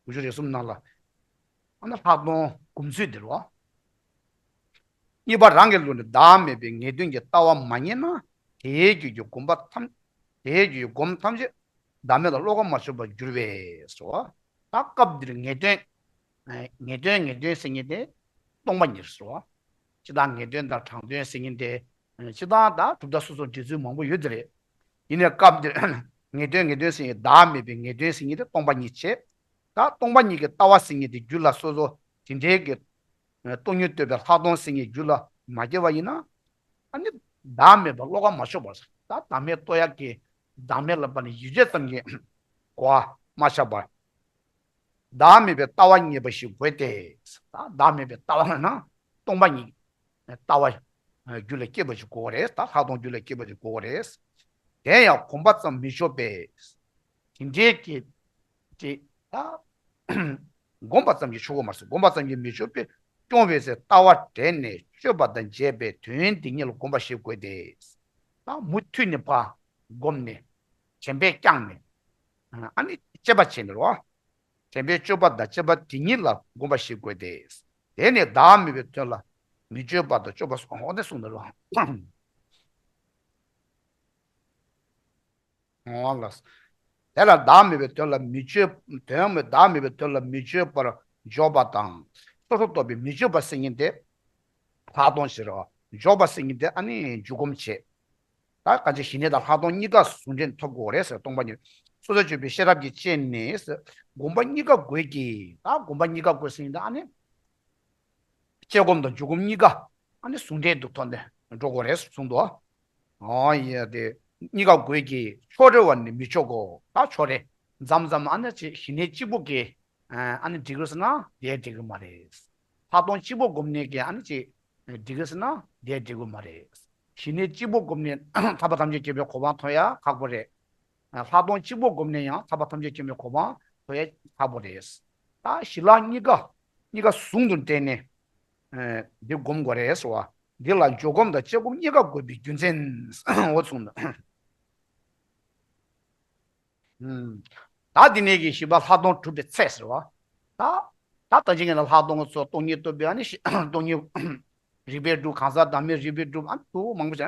བཅུ་རེ་གསུམ་ནང་ལ། ཨ་ནི་ལྷག་མཐོང་སྒོམ་ཚུལ་འདི་རེད་བ། གཉིས་པ་རང་གི་ལུགས་ནི་བདག་མེད་པའི་ངེས་དོན་གྱི་ལྟ་བ་མ་རྙེད་ན། དེའི་རྒྱུད་ཀྱི་སྒོམ་པ་ཐམས། དེའི་རྒྱུད་ཀྱི་སྒོམ་ཐམས་ཅད་བདག་མེད་ལ་བློ་ཁ་མ་ཕྱོགས་པར་འགྱུར་བས་སོ། ད་སྐབས་འདིར་ངེས་དོན། ངེས་དོན་ངེས་དོན་ཟེར་མཁན་དེ་སྟོང་པ་ཉིད་སོ། སྤྱིར་བཏང་ངེས་དོན་དང་དྲང་དོན་ཟེར་མཁན་དེ། སྤྱིར་བཏང་ད་གྲུབ་མཐའ་སོ་སོར་འགྲེལ་ཚུལ་མང་པོ་ཡོད་དེ་རེད། ཡིན་ནའི་སྐབས་འདིར་ངེས་དོན་ངེས་དོན་ཟེར་མཁན་བདག་མེད་པའི་ངེས་དོན་ཟེར་མཁན་དེ་སྟོང་པ་ཉིད་བྱས། ད་སྟོང་པ་ཉིད་ཀྱི་ལྟ་བ་ཟེར་མཁན་དེ་རྒྱུད་ལ་སོ་སོ་དེ་འདྲའི་གི། སྟོང་ཉིད་རྟོགས་པའི་ལྷག་མཐོང་ཟེར་མཁན་རྒྱུད་ལ་མ་སྐྱེས་པ་ཡིན་ན། ཨ་ནི་བདག་མེད་པ་བློ་ཁ་མ་ཕྱོགས་པར། ད་བདག་མེད་རྟོགས་ཡག་གི་བདག་མེད་ལ་བར་ནས་ཡུལ་ཅན་ཙམ་གྱི་གོ་བ་མ་ཆགས་པར། བདག་མེད་པའི་ལྟ་བ་རྙེད་པ་ཞིག་དགོས་ཏེ། ད་བདག་མེད་པའི་ལྟ་བ་ལབ་ན་སྟོང་པ་ཉིད་ལྟ་བ་རྒྱུད་ལ་སྐྱེས་པ་ཞིག་དགོས་རེད། ད་ལྷག་མཐོང་རྒྱུད་ལ་སྐྱེས་པ་ཞིག་དགོས་རེད། དེ་ཡང་གོམས་པ་ཙམ་མི་ཆོག་པས། དེ་འདྲའི་གི་ཅིག་ད་སྒོམ་པ་ཙམ་གྱིས་ཆོག་གི་མ་རེད། སྒོམ་པ་ཙམ་གྱིས་མི་ཆོག་པས། སྐྱོང་བའི་ཚེ་ལྟ་བ་དྲན་ནས་དཔྱོད་པ་དང་བཅས་པས་དོན་དེ་ཉིད་ལ་སྒོམ་པ་ཞིག་དགོས་ཏེ། ད་མུ་མཐུད་ནས་ཕར་བསྒོམས་ནས་དྲན་པས་བསྐྱངས་ནས། ཨ་ནི་དཔྱད་པ་བྱས་ནས་རོ། དྲན་པས་དཔྱོད་པ་དང་བཅས་པ་དེ་ཉིད་ལ་སྒོམ་པ་ཞིག་དགོས་ཏེ། དེ་ནས་བདག་མེད་པའི་དོན་ལ་མི་དཔྱོད་པ་དང་དཔྱོད་པ་སོགས་འོ་དེ་གསུངས་ནས་རོ། འོ་ལགས། དེ་ལ་བདག་མེད་པའི་དོན་ལ་མི་དཔྱོད། དོན་མེད་བདག་མེད་པའི་དོན་ལ་མི་དཔྱོད་པར་འཇོག་པ་དང་། སོ་སོར་རྟོག་པའི་མི་དཔྱོད་པ་ཟེར་མཁན་དེ་ལྷག་མཐོང་ཞིག་རེད། འཇོག་པ་ཟེར་མཁན་དེ་ཨ་ནི་འཇུག་སྒོམ་བྱེད། ད་གང་ཅི་ཞི་གནས་དང་ལྷག་མཐོང་གཉིས་ཀ་ཟུང་འབྲེལ་ཐོབ་དགོས་རེད་ཟེར། སྟོང་པ་ཉིད་སོ་སོར་ཆུད་པའི་ཤེས་རབ་ཀྱིས་དཔྱད་ནས་ཟེར། སྒོམ་པ་གཉིས་ཀ་དགོས་ཀྱི། ད་སྒོམ་པ་གཉིས་ཀ་དགོས་ཟེར་མཁན་དེ་ཨ་ནི། དཔྱད་སྒོམ་དང་འཇུག་སྒོམ་གཉིས་ཀ་ཨ་ནི་ཟུང་འབྲེལ་དུ་ཐོག་ནས་འགྲོ་དགོས་རེད་གསུངས་འདུག། ཨོ་ཡ་དེ་གཉིས་ཀ་དགོས་ཀྱི། ཕྱོགས་རེ་བ་ནི་མི་ཆོག་གོ། ད་ཕྱོགས་རེ་མཚམས་མཚམས་ཨ་ནི་ཅིག་ཞི་གནས་གཅིག་པོ་གིས་ཨ་ནི་འགྲིག་གི་ཟེར་ན་དེ་འགྲིག་གི་མ་རེད། ལྷག་མཐོང་གཅིག་པོ་སྒོམ་ནས་ཀྱི་ཨ་ནི་ཅིག་འགྲིག་གི་ཟེར་ན་དེ་འགྲིག་གི་མ་རེད། ཞི་གནས་གཅིག་པོ་སྒོམ་ནས་ཐར་པ་ཐམས་ཅད་མཁྱེན་པའི་གོ་འཕང་ཐོབ་ཡ་ཁག་པོ་རེད། ལྷག་མཐོང་གཅིག་པོ་བསྒོམས་ནས་ཡང་ཐར་པ་ཐམས་ཅད་མཁྱེན་པའི་གོ་འཕང་ཐོབ་ཡ་ཁག་པོ་རེད། ད་ཞི་ལྷག་གཉིས་ཀ་གཉིས་ཀ་ཟུང་དུ་འབྲེལ་ནས་འདི་བསྒོམ་དགོས་རེད་ཟེར་བ། འདི་ལ་འཇུག་སྒོམ་དང་དཔྱད་སྒོམ་གཉིས་ཀ་དགོས་པའི་རྒྱུ་མཚན་འོ་གསུངས་འདུག། ད་འདི་ནས་ཀྱི་བཞི་པ་ལྷག་མཐོང་གྲུབ་པའི་ཚད་ཟེར་བ། ད་ད་ལྟ་ཅི་ངེས་ལ་ལྷག་མཐོང་གི་ཚོ་སྟོང་ཉིད་རྟོགས་པའི་ཨ་ནི་སྟོང་ཉིད། རིགས་པས་གྲུབ། གང་ཟག་བདག་མེད་རིགས་པས་གྲུབ། ཨ་འདུག་མང་པོ་བྱས། ད་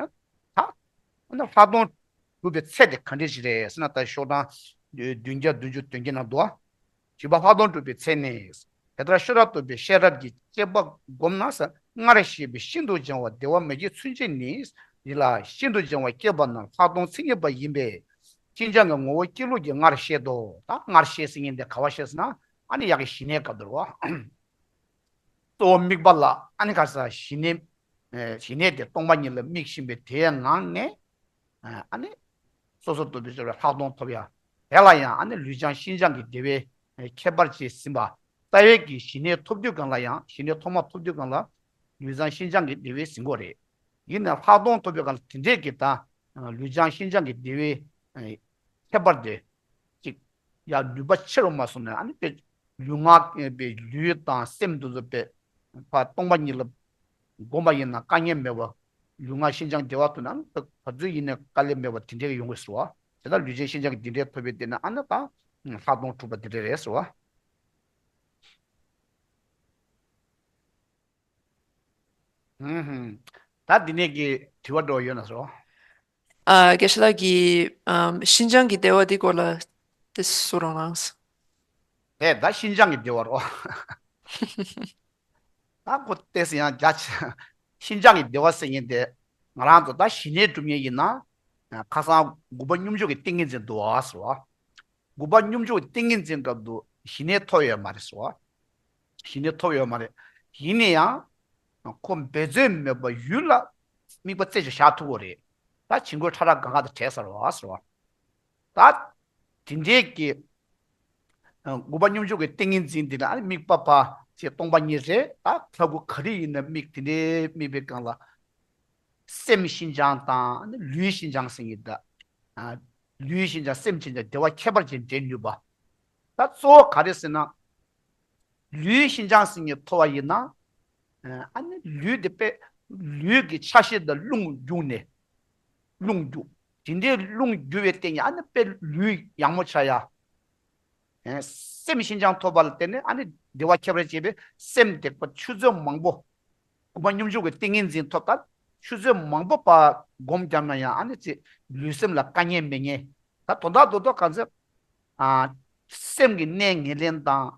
ཨ་ནི་ལྷག་མཐོང་གྲུབ་པའི་ཚད་དེ་ག་འདྲ་ཞིག་རེད་ཟེར་ན། ད་ཤོག་གྲངས་བདུན་བརྒྱ་བདུན་ཅུ་དོན་བརྒྱད་ནང་འདུག། བཞི་པ་ལྷག་མཐོང་གྲུབ་པའི་ཚད་ནི། དེ་ལྟར་ཤེས་རབ་རྟོགས་པའི་ཤེས་རབ་ཀྱིས་དཔྱད་པ་བསྒོམས་ན་ཟེར། སྔར་བཤད་པའི་ཤིན་ཏུ་སྦྱངས་པ་བདེ་བ་མི་སྐྱེ་ཚུན་ཆད་ནི། འདི་ལ་ཤིན་ཏུ་སྦྱངས་པ་སྐྱེས་པ་རྣམས་ལྷག་མཐོང་མཚན་ཉིད་པ་ཡིན་པས། ཤིན་སྦྱངས་ཀྱི་ངོ་བོ་སྐྱེ་ལུགས་ཀྱིས་སྔར་བཤད་དོ། ད་སྔར་བཤད་ཟེར་མཁན་དེ་ག་པར་བཤད་ཟེར་ན་ཨ་ནི་ཡ་གི་ཞི་གནས་སྐབས་དུ་རོ། གཙོ་བོ་དམིགས་པ་ལ་ཨ་ནི་ག་ས་ཞི་གནས། ཞི་གནས་དེ་སྟོང་པ་ཉིད་ལ་དམིགས་བཞིན་པའི་དེའི་ངང་ནས། ཨ་ནི་སོ་སོར་རྟོག་པའི་སྦྱོར་བས་ལྷག་མཐོང་ཐོབ་ཡ། དེ་ལ་ཡང་ཨ་ནི་ལུས་སྦྱངས་ཤིན་སྦྱངས་ཀྱི་བདེ་བའི་ཁྱད་པར་ཅན་ཟིན་པ། རྩ་བའི་གི་ཞི་གནས་ཐོབ་དུས་སྒང་ལ་ཡང་། ཞི་གནས་ཐོག་མ་ཐོབ་དུས་སྒང་ལ་ལུས་སྦྱངས་ཤིན་སྦྱངས་ཀྱི་བདེ་བས་ཟིན་དགོས་རེད། ཡིན་ནའང་ལྷག་མཐོང་ཐོབ་པའི་སྒང་ལ་དེ་འདྲས་ཀྱི་ད་ལུས་སྦྱངས་ཤིན་སྦྱངས་ཀྱི་བདེ་བའི་ཁྱད་པར་དེ་ཅིག་ཡང་ནུས་པ་ཆེ་རུ་མ་སོང་ནས། ཨ་ནི་པའི་ལུས་ངག་པའི་ལུས་དང་སེམས་དེ་ཚོ་པའི་ཕར་སྟོང་པ་ཉིད་ལ་བསྒོམ་པ་ཡིན་ན་དཀའ་ངལ་མེད་པ། ལུས་ངག་ཤིན་སྦྱངས་བདེ་བ་ཐོབ་ན་ཨ་ནི་ག་ཚོད་ཡིན་ནའི་དཀའ་ལས་མེད་པ་དེ་འདྲའི་ཡོང་གི་ཟེར་བ། དེ་ལྟར་ལུས་ཅན་ཤིན་སྦྱངས་ཀྱི་འདི་འདྲའི་ཐོབ་པའི་དེ་ནི་ཨ་ནི་ད་ལྷག་མཐོང་གྲུབ་པ་འདི་འདྲ་རེད་ཟེར་བ། ཧུམ་ཧུམ། ད་འདི་ནས་ཀྱི་དྲི་བ་འདྲ་བ་ཡོད་ན་ཟེར་བ། ཨ། དགེ་བཤེས་ལགས་ཀྱིས་ཨམ། ཤིན་སྦྱངས་ཀྱི་བདེ་བ་འདི་སྐོར་ལ་དེ་གསུང་རོགས་གནང་། དེ་ད་ཤིན་སྦྱངས་ཀྱི་བདེ་བ་རོ། ད་ཁོ་ཏོག་ཙམ་ཡང་རྒྱ་ཆེ། ཤིན་སྦྱངས་ཀྱི་བདེ་བ་ཟེར་མཁན་དེ། ང་རང་ཚོ་ད་ཞི་གནས་སྒྲུབ་མཁན་ཡིན་ན། ཁ་སང་དགུ་པ་སྙོམས་འཇུག་གི་ཏིང་ངེ་འཛིན་འདུག་ཟེར་བ། དགུ་པ་སྙོམས་འཇུག་གི་ཏིང་ངེ་འཛིན་སྐབས་སུ་ཞི་གནས་ཐོབ་ཡོད་མ་རེད་ཟེར་བ། ཞི་གནས་ཐོབ་ཡོད་མ་རེད། ཡིན་ན་ཡང་། ཁོ་འབད་རྩོལ་མེད་པར་ཡུལ་ལ་དམིགས་པ་རྩེ་གཅིག་བཞག་ཐུབ་ཀྱི་རེད། ད་བྱིང་རྒོད་ཕྲ་རགས་གང་ག་དང་བྲལ་ཚར་བ་ཟེར་བ། ད། དེ་འདྲའི་གི། དགུ་པ་སྙོམས་འཇུག་གི་ཏིང་ངེ་འཛིན་འདི་ལ་ཨ་ནི་དམིགས་པ་ཕར་ཅིག་སྟོང་པ་ཉིད་རེད། ད་ལྷ་སྐུ་ག་རེ་ཡིན་ན་དམིགས། དེ་འདྲའི་དམིགས་པའི་སྒང་ལ། སེམས་ཤིན་སྦྱངས་དང་ཨ་ནི་ལུས་ཤིན་སྦྱངས་ཟེར་གྱི་ད། ལུས་ཤིན་སྦྱངས་སེམས་ཤིན་སྦྱངས་བདེ་བ་ཁྱད་པར་ཅན་འདྲེན་ནུས་པ། ད་གཙོ་བོ་ག་རེ་ཟེར་ན། ལུས་ཤིན་སྦྱངས་ཟེར་མཁན་ཐོབ་པ་ཡིན་ན། ཨ་ནི་ལུས་དེ་དཔེ་ལུས་ཀྱི་ཆ་ཤས་དང་རླུང་རྒྱུག་ནས། རླུང་རྒྱུག་དེ་འདྲའི་རླུང་རྒྱུ་བའི་སྟེང་ནས་ཨ་ནི་དཔེ་ལུས་ཡང་མོ་ཆགས་ཡ། སེམས་ཤིན་སྦྱངས་ཐོབ་པ་ལ་བརྟེན་ནས་ཨ་ནི་བདེ་བ་ཁྱད་པར་ཅན་པའི་སེམས་དེ་ཆུ་ཚོད་མང་པོ། དགུ་པ་སྙོམས་འཇུག་གི་ཏིང་ངེ་འཛིན་ཐོབ་ད། ཆུ་ཚོད་མང་པོ་བར་སྒོམ་བརྒྱབ་ན་ཡང་ཨ་ནི་ཅིག་ལུས་སེམས་ལ་དཀའ་ངལ་མེད་ངེས། ད་དོན་དག་རྡོག་རྡོག་གང་ཚེ། ཨ། སེམས་ཀྱི་གནས་ངན་ལེན་དང་།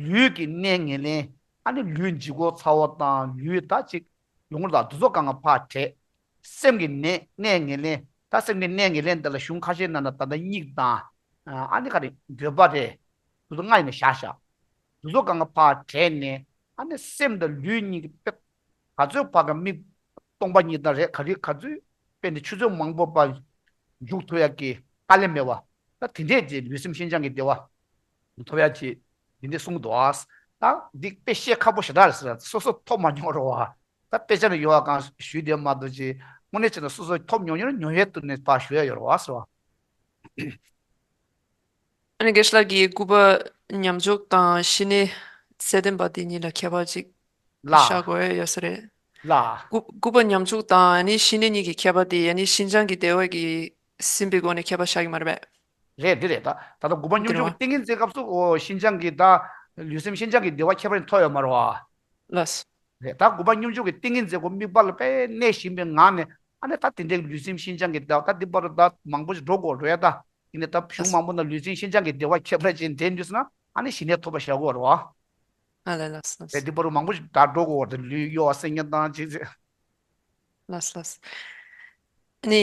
ལུས་ཀྱི་གནས་ངན་ལེན། ཨ་ནི་ལུས་ལྗིད་ཁོག་ཚ་བོ་དང་ལུས་ད་ཅིག་ཡོང་ལ་དུ་ཚོ་གང་ག་ཕར་བྲལ། སེམས་ཀྱི་གནས་གནས་ངན་ལེན། ད་སེམས་ཀྱི་གནས་ངན་ལེན་འདི་ལ་གཞུང་ཁ་ཤས་ནང་ན་ད་ལྟ་གཉིད་དང་། ཨ་ནི་ག་རེ་འགྱོད་པ་རེད། དུ་ཚོ་ལྔ་ཡིན་ན་བཞག་བཞག་དུ་ཚོ་གང་ག་ཕར་བྲལ་ནས་ཨ་ནི་སེམས་དང་ལུས་གཉིས་ཀྱི་དཔེ། ག་ཚོད་ཕར་ག་མིག་སྟོང་པ་ཉིད་དང་རེད། ག་རེ་ག་ཚོད་དཔེ་འདི་ཆུ་ཚོད་མང་པོ་བར་འཇུག་ཐུབ་ཡག་གི་དཀའ་ལས་མེད་པ། ད་དེ་འདྲས་ཀྱི་ལུས་སེམས་ཤིན་སྦྱངས་ཀྱི་བདེ་བ་ཐོབ་ཡག་ཅིག་འདི་འདྲས་གསུང་གི་འདུག་ཨ། ད་འདི་དཔེ་བཤད་ཁག་པོ་ཞེ་དྲག་རེད་ཟེར། སོ་སོ་ཐོབ་མ་མྱོང་རོགས་ཨ། ད་དཔེ་ཆ་ནས་ཡོད་པ་གང་ཞུས་བསྡད་མ་གཏོགས་ཅིག་དངོས་གནས་བྱས་ན་སོ་སོ་ཐོབ་མྱོང་མྱོང་ན་མྱོང་ཡས་དུ་ནས་ཕར་ཞུ་ཡ་ཡོད་རོགས་ཨ་ཟེར་བ། ཨ་ནི་དགེ་བཤེས་ལགས་ཀྱིས་དགུ་པ་ཉམས་འཇོག་དང་ཞི་གནས་ཚད་ལྡན་པ་དེ་གཉིས་ལ་ཁྱད་པར་ཅིག་ལ། བཞག་དགོས་ཡོད་ས་རེད། ལ། དགུ་དགུ་པ་ཉམས་འཇོག་དང་ཨ་ནི་ཞི་གནས་གཉིས་ཀྱི་ཁྱད་པར་དེ་ཨ་ནི་ཤིན་སྦྱངས་ཀྱི་བདེ་བ་གིས་ཟིན་པའི་སྒོ་ནས་ཁྱད་པར་བཞག་གི་མ་རེད་པས། རེད། འདི་རེད། ད་ད་ལྟ་དགུ་པ་སྙོམས་འཇུག་གི་ཏིང་ངེ་འཛིན་སྐབས་སུ་འོ་ཤིན་སྦྱངས་ཀྱི་ད་ལུས་སེམས་ཤིན་སྦྱངས་ཀྱི་བདེ་བ་ཁྱད་པར་ཅན་ཐོབ་ཡོད་མ་རེད་པ། ལགས། རེད། ད་དགུ་པ་སྙོམས་འཇུག་གི་ཏིང་ངེ་འཛིན་སྒོ་དམིགས་པ་ལ་དཔེ་གནས་བཞིན་པའི་ངང་ནས་ཨ་ནི་ད་དེ་འདྲའི་ལུས་སེམས་ཤིན་སྦྱངས་ཀྱི་བདེ་བ་ད་འདི་བར་དུ་ད་མང་པོ་ཞིག་འགྲོ་དགོས་རེད། ད་ཡིན་ནའི་ད་གཞུང་མང་པོ་ན་ལུས་སེམས་ཤིན་སྦྱངས་ཀྱི་བདེ་བ་ཁྱད་པར་ཅན་དེ་འདུས་ན་ཨ་ནི་ཞི་གནས་ཐོབ་པ་བཞག་དགོས་རེད་པ། ཨ་ལས། ལགས་ལགས། རེད། འདི་བར་དུ་མང་པོ་ཞིག་ད་འགྲོ་དགོས་རེད། ལུས་གཡོ་བ་སེམས་ཉིད་དང་ཅིག་ཅིག་ལགས་ལགས། ནི།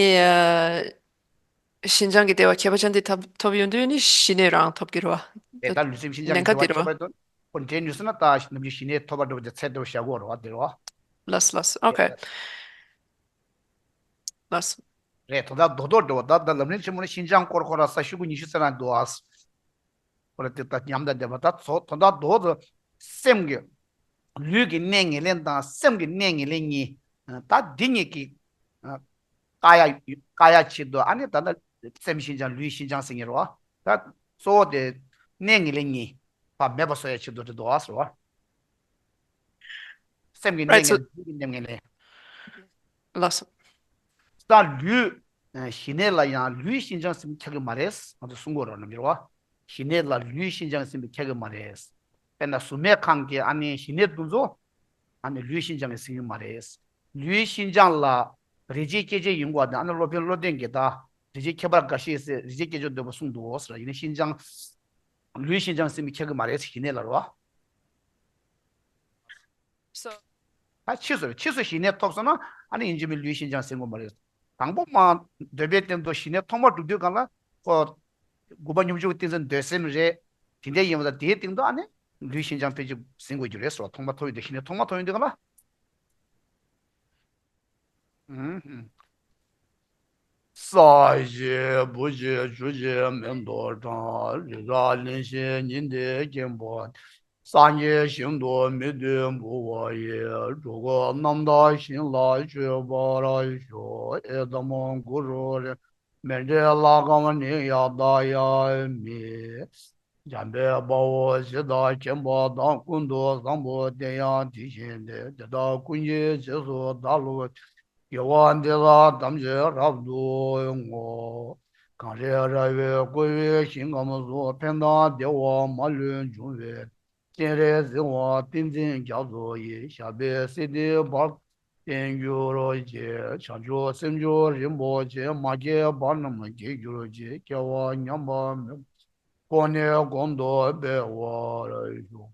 ཤིན་སྦྱངས་ཀྱི་བདེ་བ་ཁྱད་པར་ཅན་དེ་ཐོབ་ཐོབ་ཡོང་དུས་ནི་ཞི་གནས་རང་ཐོབ་ཀྱི་རེད་པ། དེ་ལྟར་ལུས་སེམས་ཤིན་སྦྱངས་ཀྱི་ཉེན་ཁ་བདེ་བ་དེ་རེད་པ། ཁྱད་པར་དུ་ཁོ་འདྲེན་ནུས་སོང་ན་ད་ནམ་རྒྱུན་ཞི་གནས་ཐོབ་པ་འགྲོ་བ་དེ་ཚད་དེ་བཞག་དགོས་རེད་པ། དེ་རེད་པ། ལགས་ལགས། ཨོ་ཁེ། ལགས། རེད། དོན་དག་རྡོག་རྡོག་འགྲོ་བ་ད་ད་ལམ་རིམ་ཆེན་མོ་ནི་ཤིན་སྦྱངས་སྐོར་ཁོ་ར་ས་ཤུ་གུ་ཉི་ཤུ་ཙམ་རང་འདུག་ཨ། ཁོ་ར་དེ་ལྟར་ཉམས་དང་ལྡན་པ་ད་ཚོ་དོན་དག་རྡོག་ཏུ་སེམས་ཀྱི་ལུས་ཀྱི་གནས་ངན་ལེན་དང་སེམས་ཀྱི་གནས་ངན་ལེན་གཉིས། ད་འདི་གཉིས་ཀྱི་བཀག་ཡ་བཀག་ཡ་ཆེད་དུ་ཨ་ནི་ད་ལྟ་སེམས་ཤིན་སྦྱངས་ལུས་ཤིན་སྦྱངས་ཟེར་གྱི་རེད་པ། ད་གཙོ་བོ་དེ་གནས་ངན་ལེན་གཉིས་ཕར་མེད་པ་བཟོ་ཡ་ཆེད་དུ་རེད་འདུག་ཟེར་བ། སེམས་ཀྱི་གནས་ངན་ལེན་ལུས་ཀྱི་གནས་ངན་ལེན། ལགས་སོ། ད་ལུས། ཞི་གནས་ལ་ཡང་ལུས་ཤིན་སྦྱངས་ཟེར་མཁན་ཁྱབ་ཀྱི་མ་རེད། ང་ཚོ་གསུང་གི་ཡོད་རེད་པ། ཞི་གནས་ལ་ལུས་ཤིན་སྦྱངས་ཟེར་མཁན་ཁྱབ་ཀྱི་མ་རེད། དཔེར་ན་གཟུགས་མེད་ཁང་གི་ཨ་ནི་ཞི་གནས་དེ་ཚོ་ཨ་ནི་ལུས་ཤིན་སྦྱངས་ཀྱི་ཟེར་གྱི་མ་རེད། ལུས་ཤིན་སྦྱངས་ལ་རིགས་ཆད་སྐྱེ་བྱེད་ཡིན་དགོས་པ་དང་ཨ་ནི་སློབ་དཔོན་བློ་ལྡན་གྱིས་ད་རིགས་ཆད་ཁྱད་པར་འགའ་ཤས་སེལ་རིགས་ཆད་སྐྱེ་བྱེད་འདོད་པ་གསུངས་འདུག་ཟེར། ཡིན་ན་ཤིན་སྦྱངས། ལུས་ཤིན་སྦྱངས་ཟེར་མཁན་ཁྱབ་ཀྱི་མ་རེད། ཞི་གནས་ལ་རེད་པ། ད་ཕྱིས་སུ་ཕྱིས་སུ་ཞི་གནས་ཐོབ་སོང་ན་ཨ་ནི་ཡིན་གཅིག་མིན་ལུས་ཤིན་སྦྱངས་ཟེར་དགོས་མ་རེད། དང་པོ་མ་འདོད་པའི་སྟེང་དུ་ཞི་གནས་ཐོག་མར་སྒྲུབ་དུས་སྒང་ལ་ཁོ་དགུ་པ་སྙོམས་འཇུག་གི་ཏིང་འཛིན་འདོད་སེམས་རེད། དེ་འདྲ་ཡིན་པ་དང་དེའི་སྟེང་དུ་ཨ་ནི་ལུས་ཤིན་སྦྱངས་ཕལ་ཆེར་ཟིན་དགོས་རྒྱུ་རེད་ཟེར་བ། ཐོག་མ་ཐོབ་ཡོང་དུས་ཞི་གནས་ཐོག་མ་ཐོབ་ཡོང་དུས་སྒང་ལ། ས་གཞི་བུ་གཞི་ཆུ་གཞི་མེ་ཏོག་བཀྲ། རི་རབ་གླིང་བཞི་ཉི་ཟླས་བརྒྱན་པ། སངས་རྒྱས་ཞིང་དུ་མི་སྡོད་འབུལ་བ་ཡི། འགྲོ་ཀུན་རྣམ་དག་ཞིང་ལ་སྤྱོད་པར་ཤོག་ཨེ་ཏམ་གུ་རུ་རེ། མཎྜལ་ཀཾ་ནི་ཡ་ད་ཡ་མི། འཇམ་དཔལ་དཔའ་བོས་ཇི་ལྟར་མཁྱེན་པ་དང་། ཀུན་ཏུ་བཟང་པོ་དེ་ཡང་དེ་བཞིན་ཏེ། དེ་དག་ཀུན་གྱི་རྗེས་སུ་བདག་སློབ་ཅིང་། དགེ་བ་འདི་དག་ཐམས་ཅད་རབ་ཏུ་བསྔོ། གངས་རི་ར་བས་བསྐོར་བའི་ཞིང་ཁམས་སུ། ཕན་དང་བདེ་བ་མ་ལུས་འབྱུང་བའི། སྤྱན་རས་གཟིགས་དབང་ཏིང་འཛིན་རྒྱ་མཚོ་ཡི། ཞབས་པད་སྲིད་མཐའི་བར་དུ་བརྟན་གྱུར་ཅིག་བྱང་ཆུབ་སེམས་མཆོག་རིན་པོ་ཆེ། མ་སྐྱེས་པ་རྣམས་སྐྱེ་གྱུར་ཅིག་སྐྱེ་བ་ཉམས་པ་མེད་པར་གོང་ནས་གོང་དུ་འཕེལ་བར་ཤོག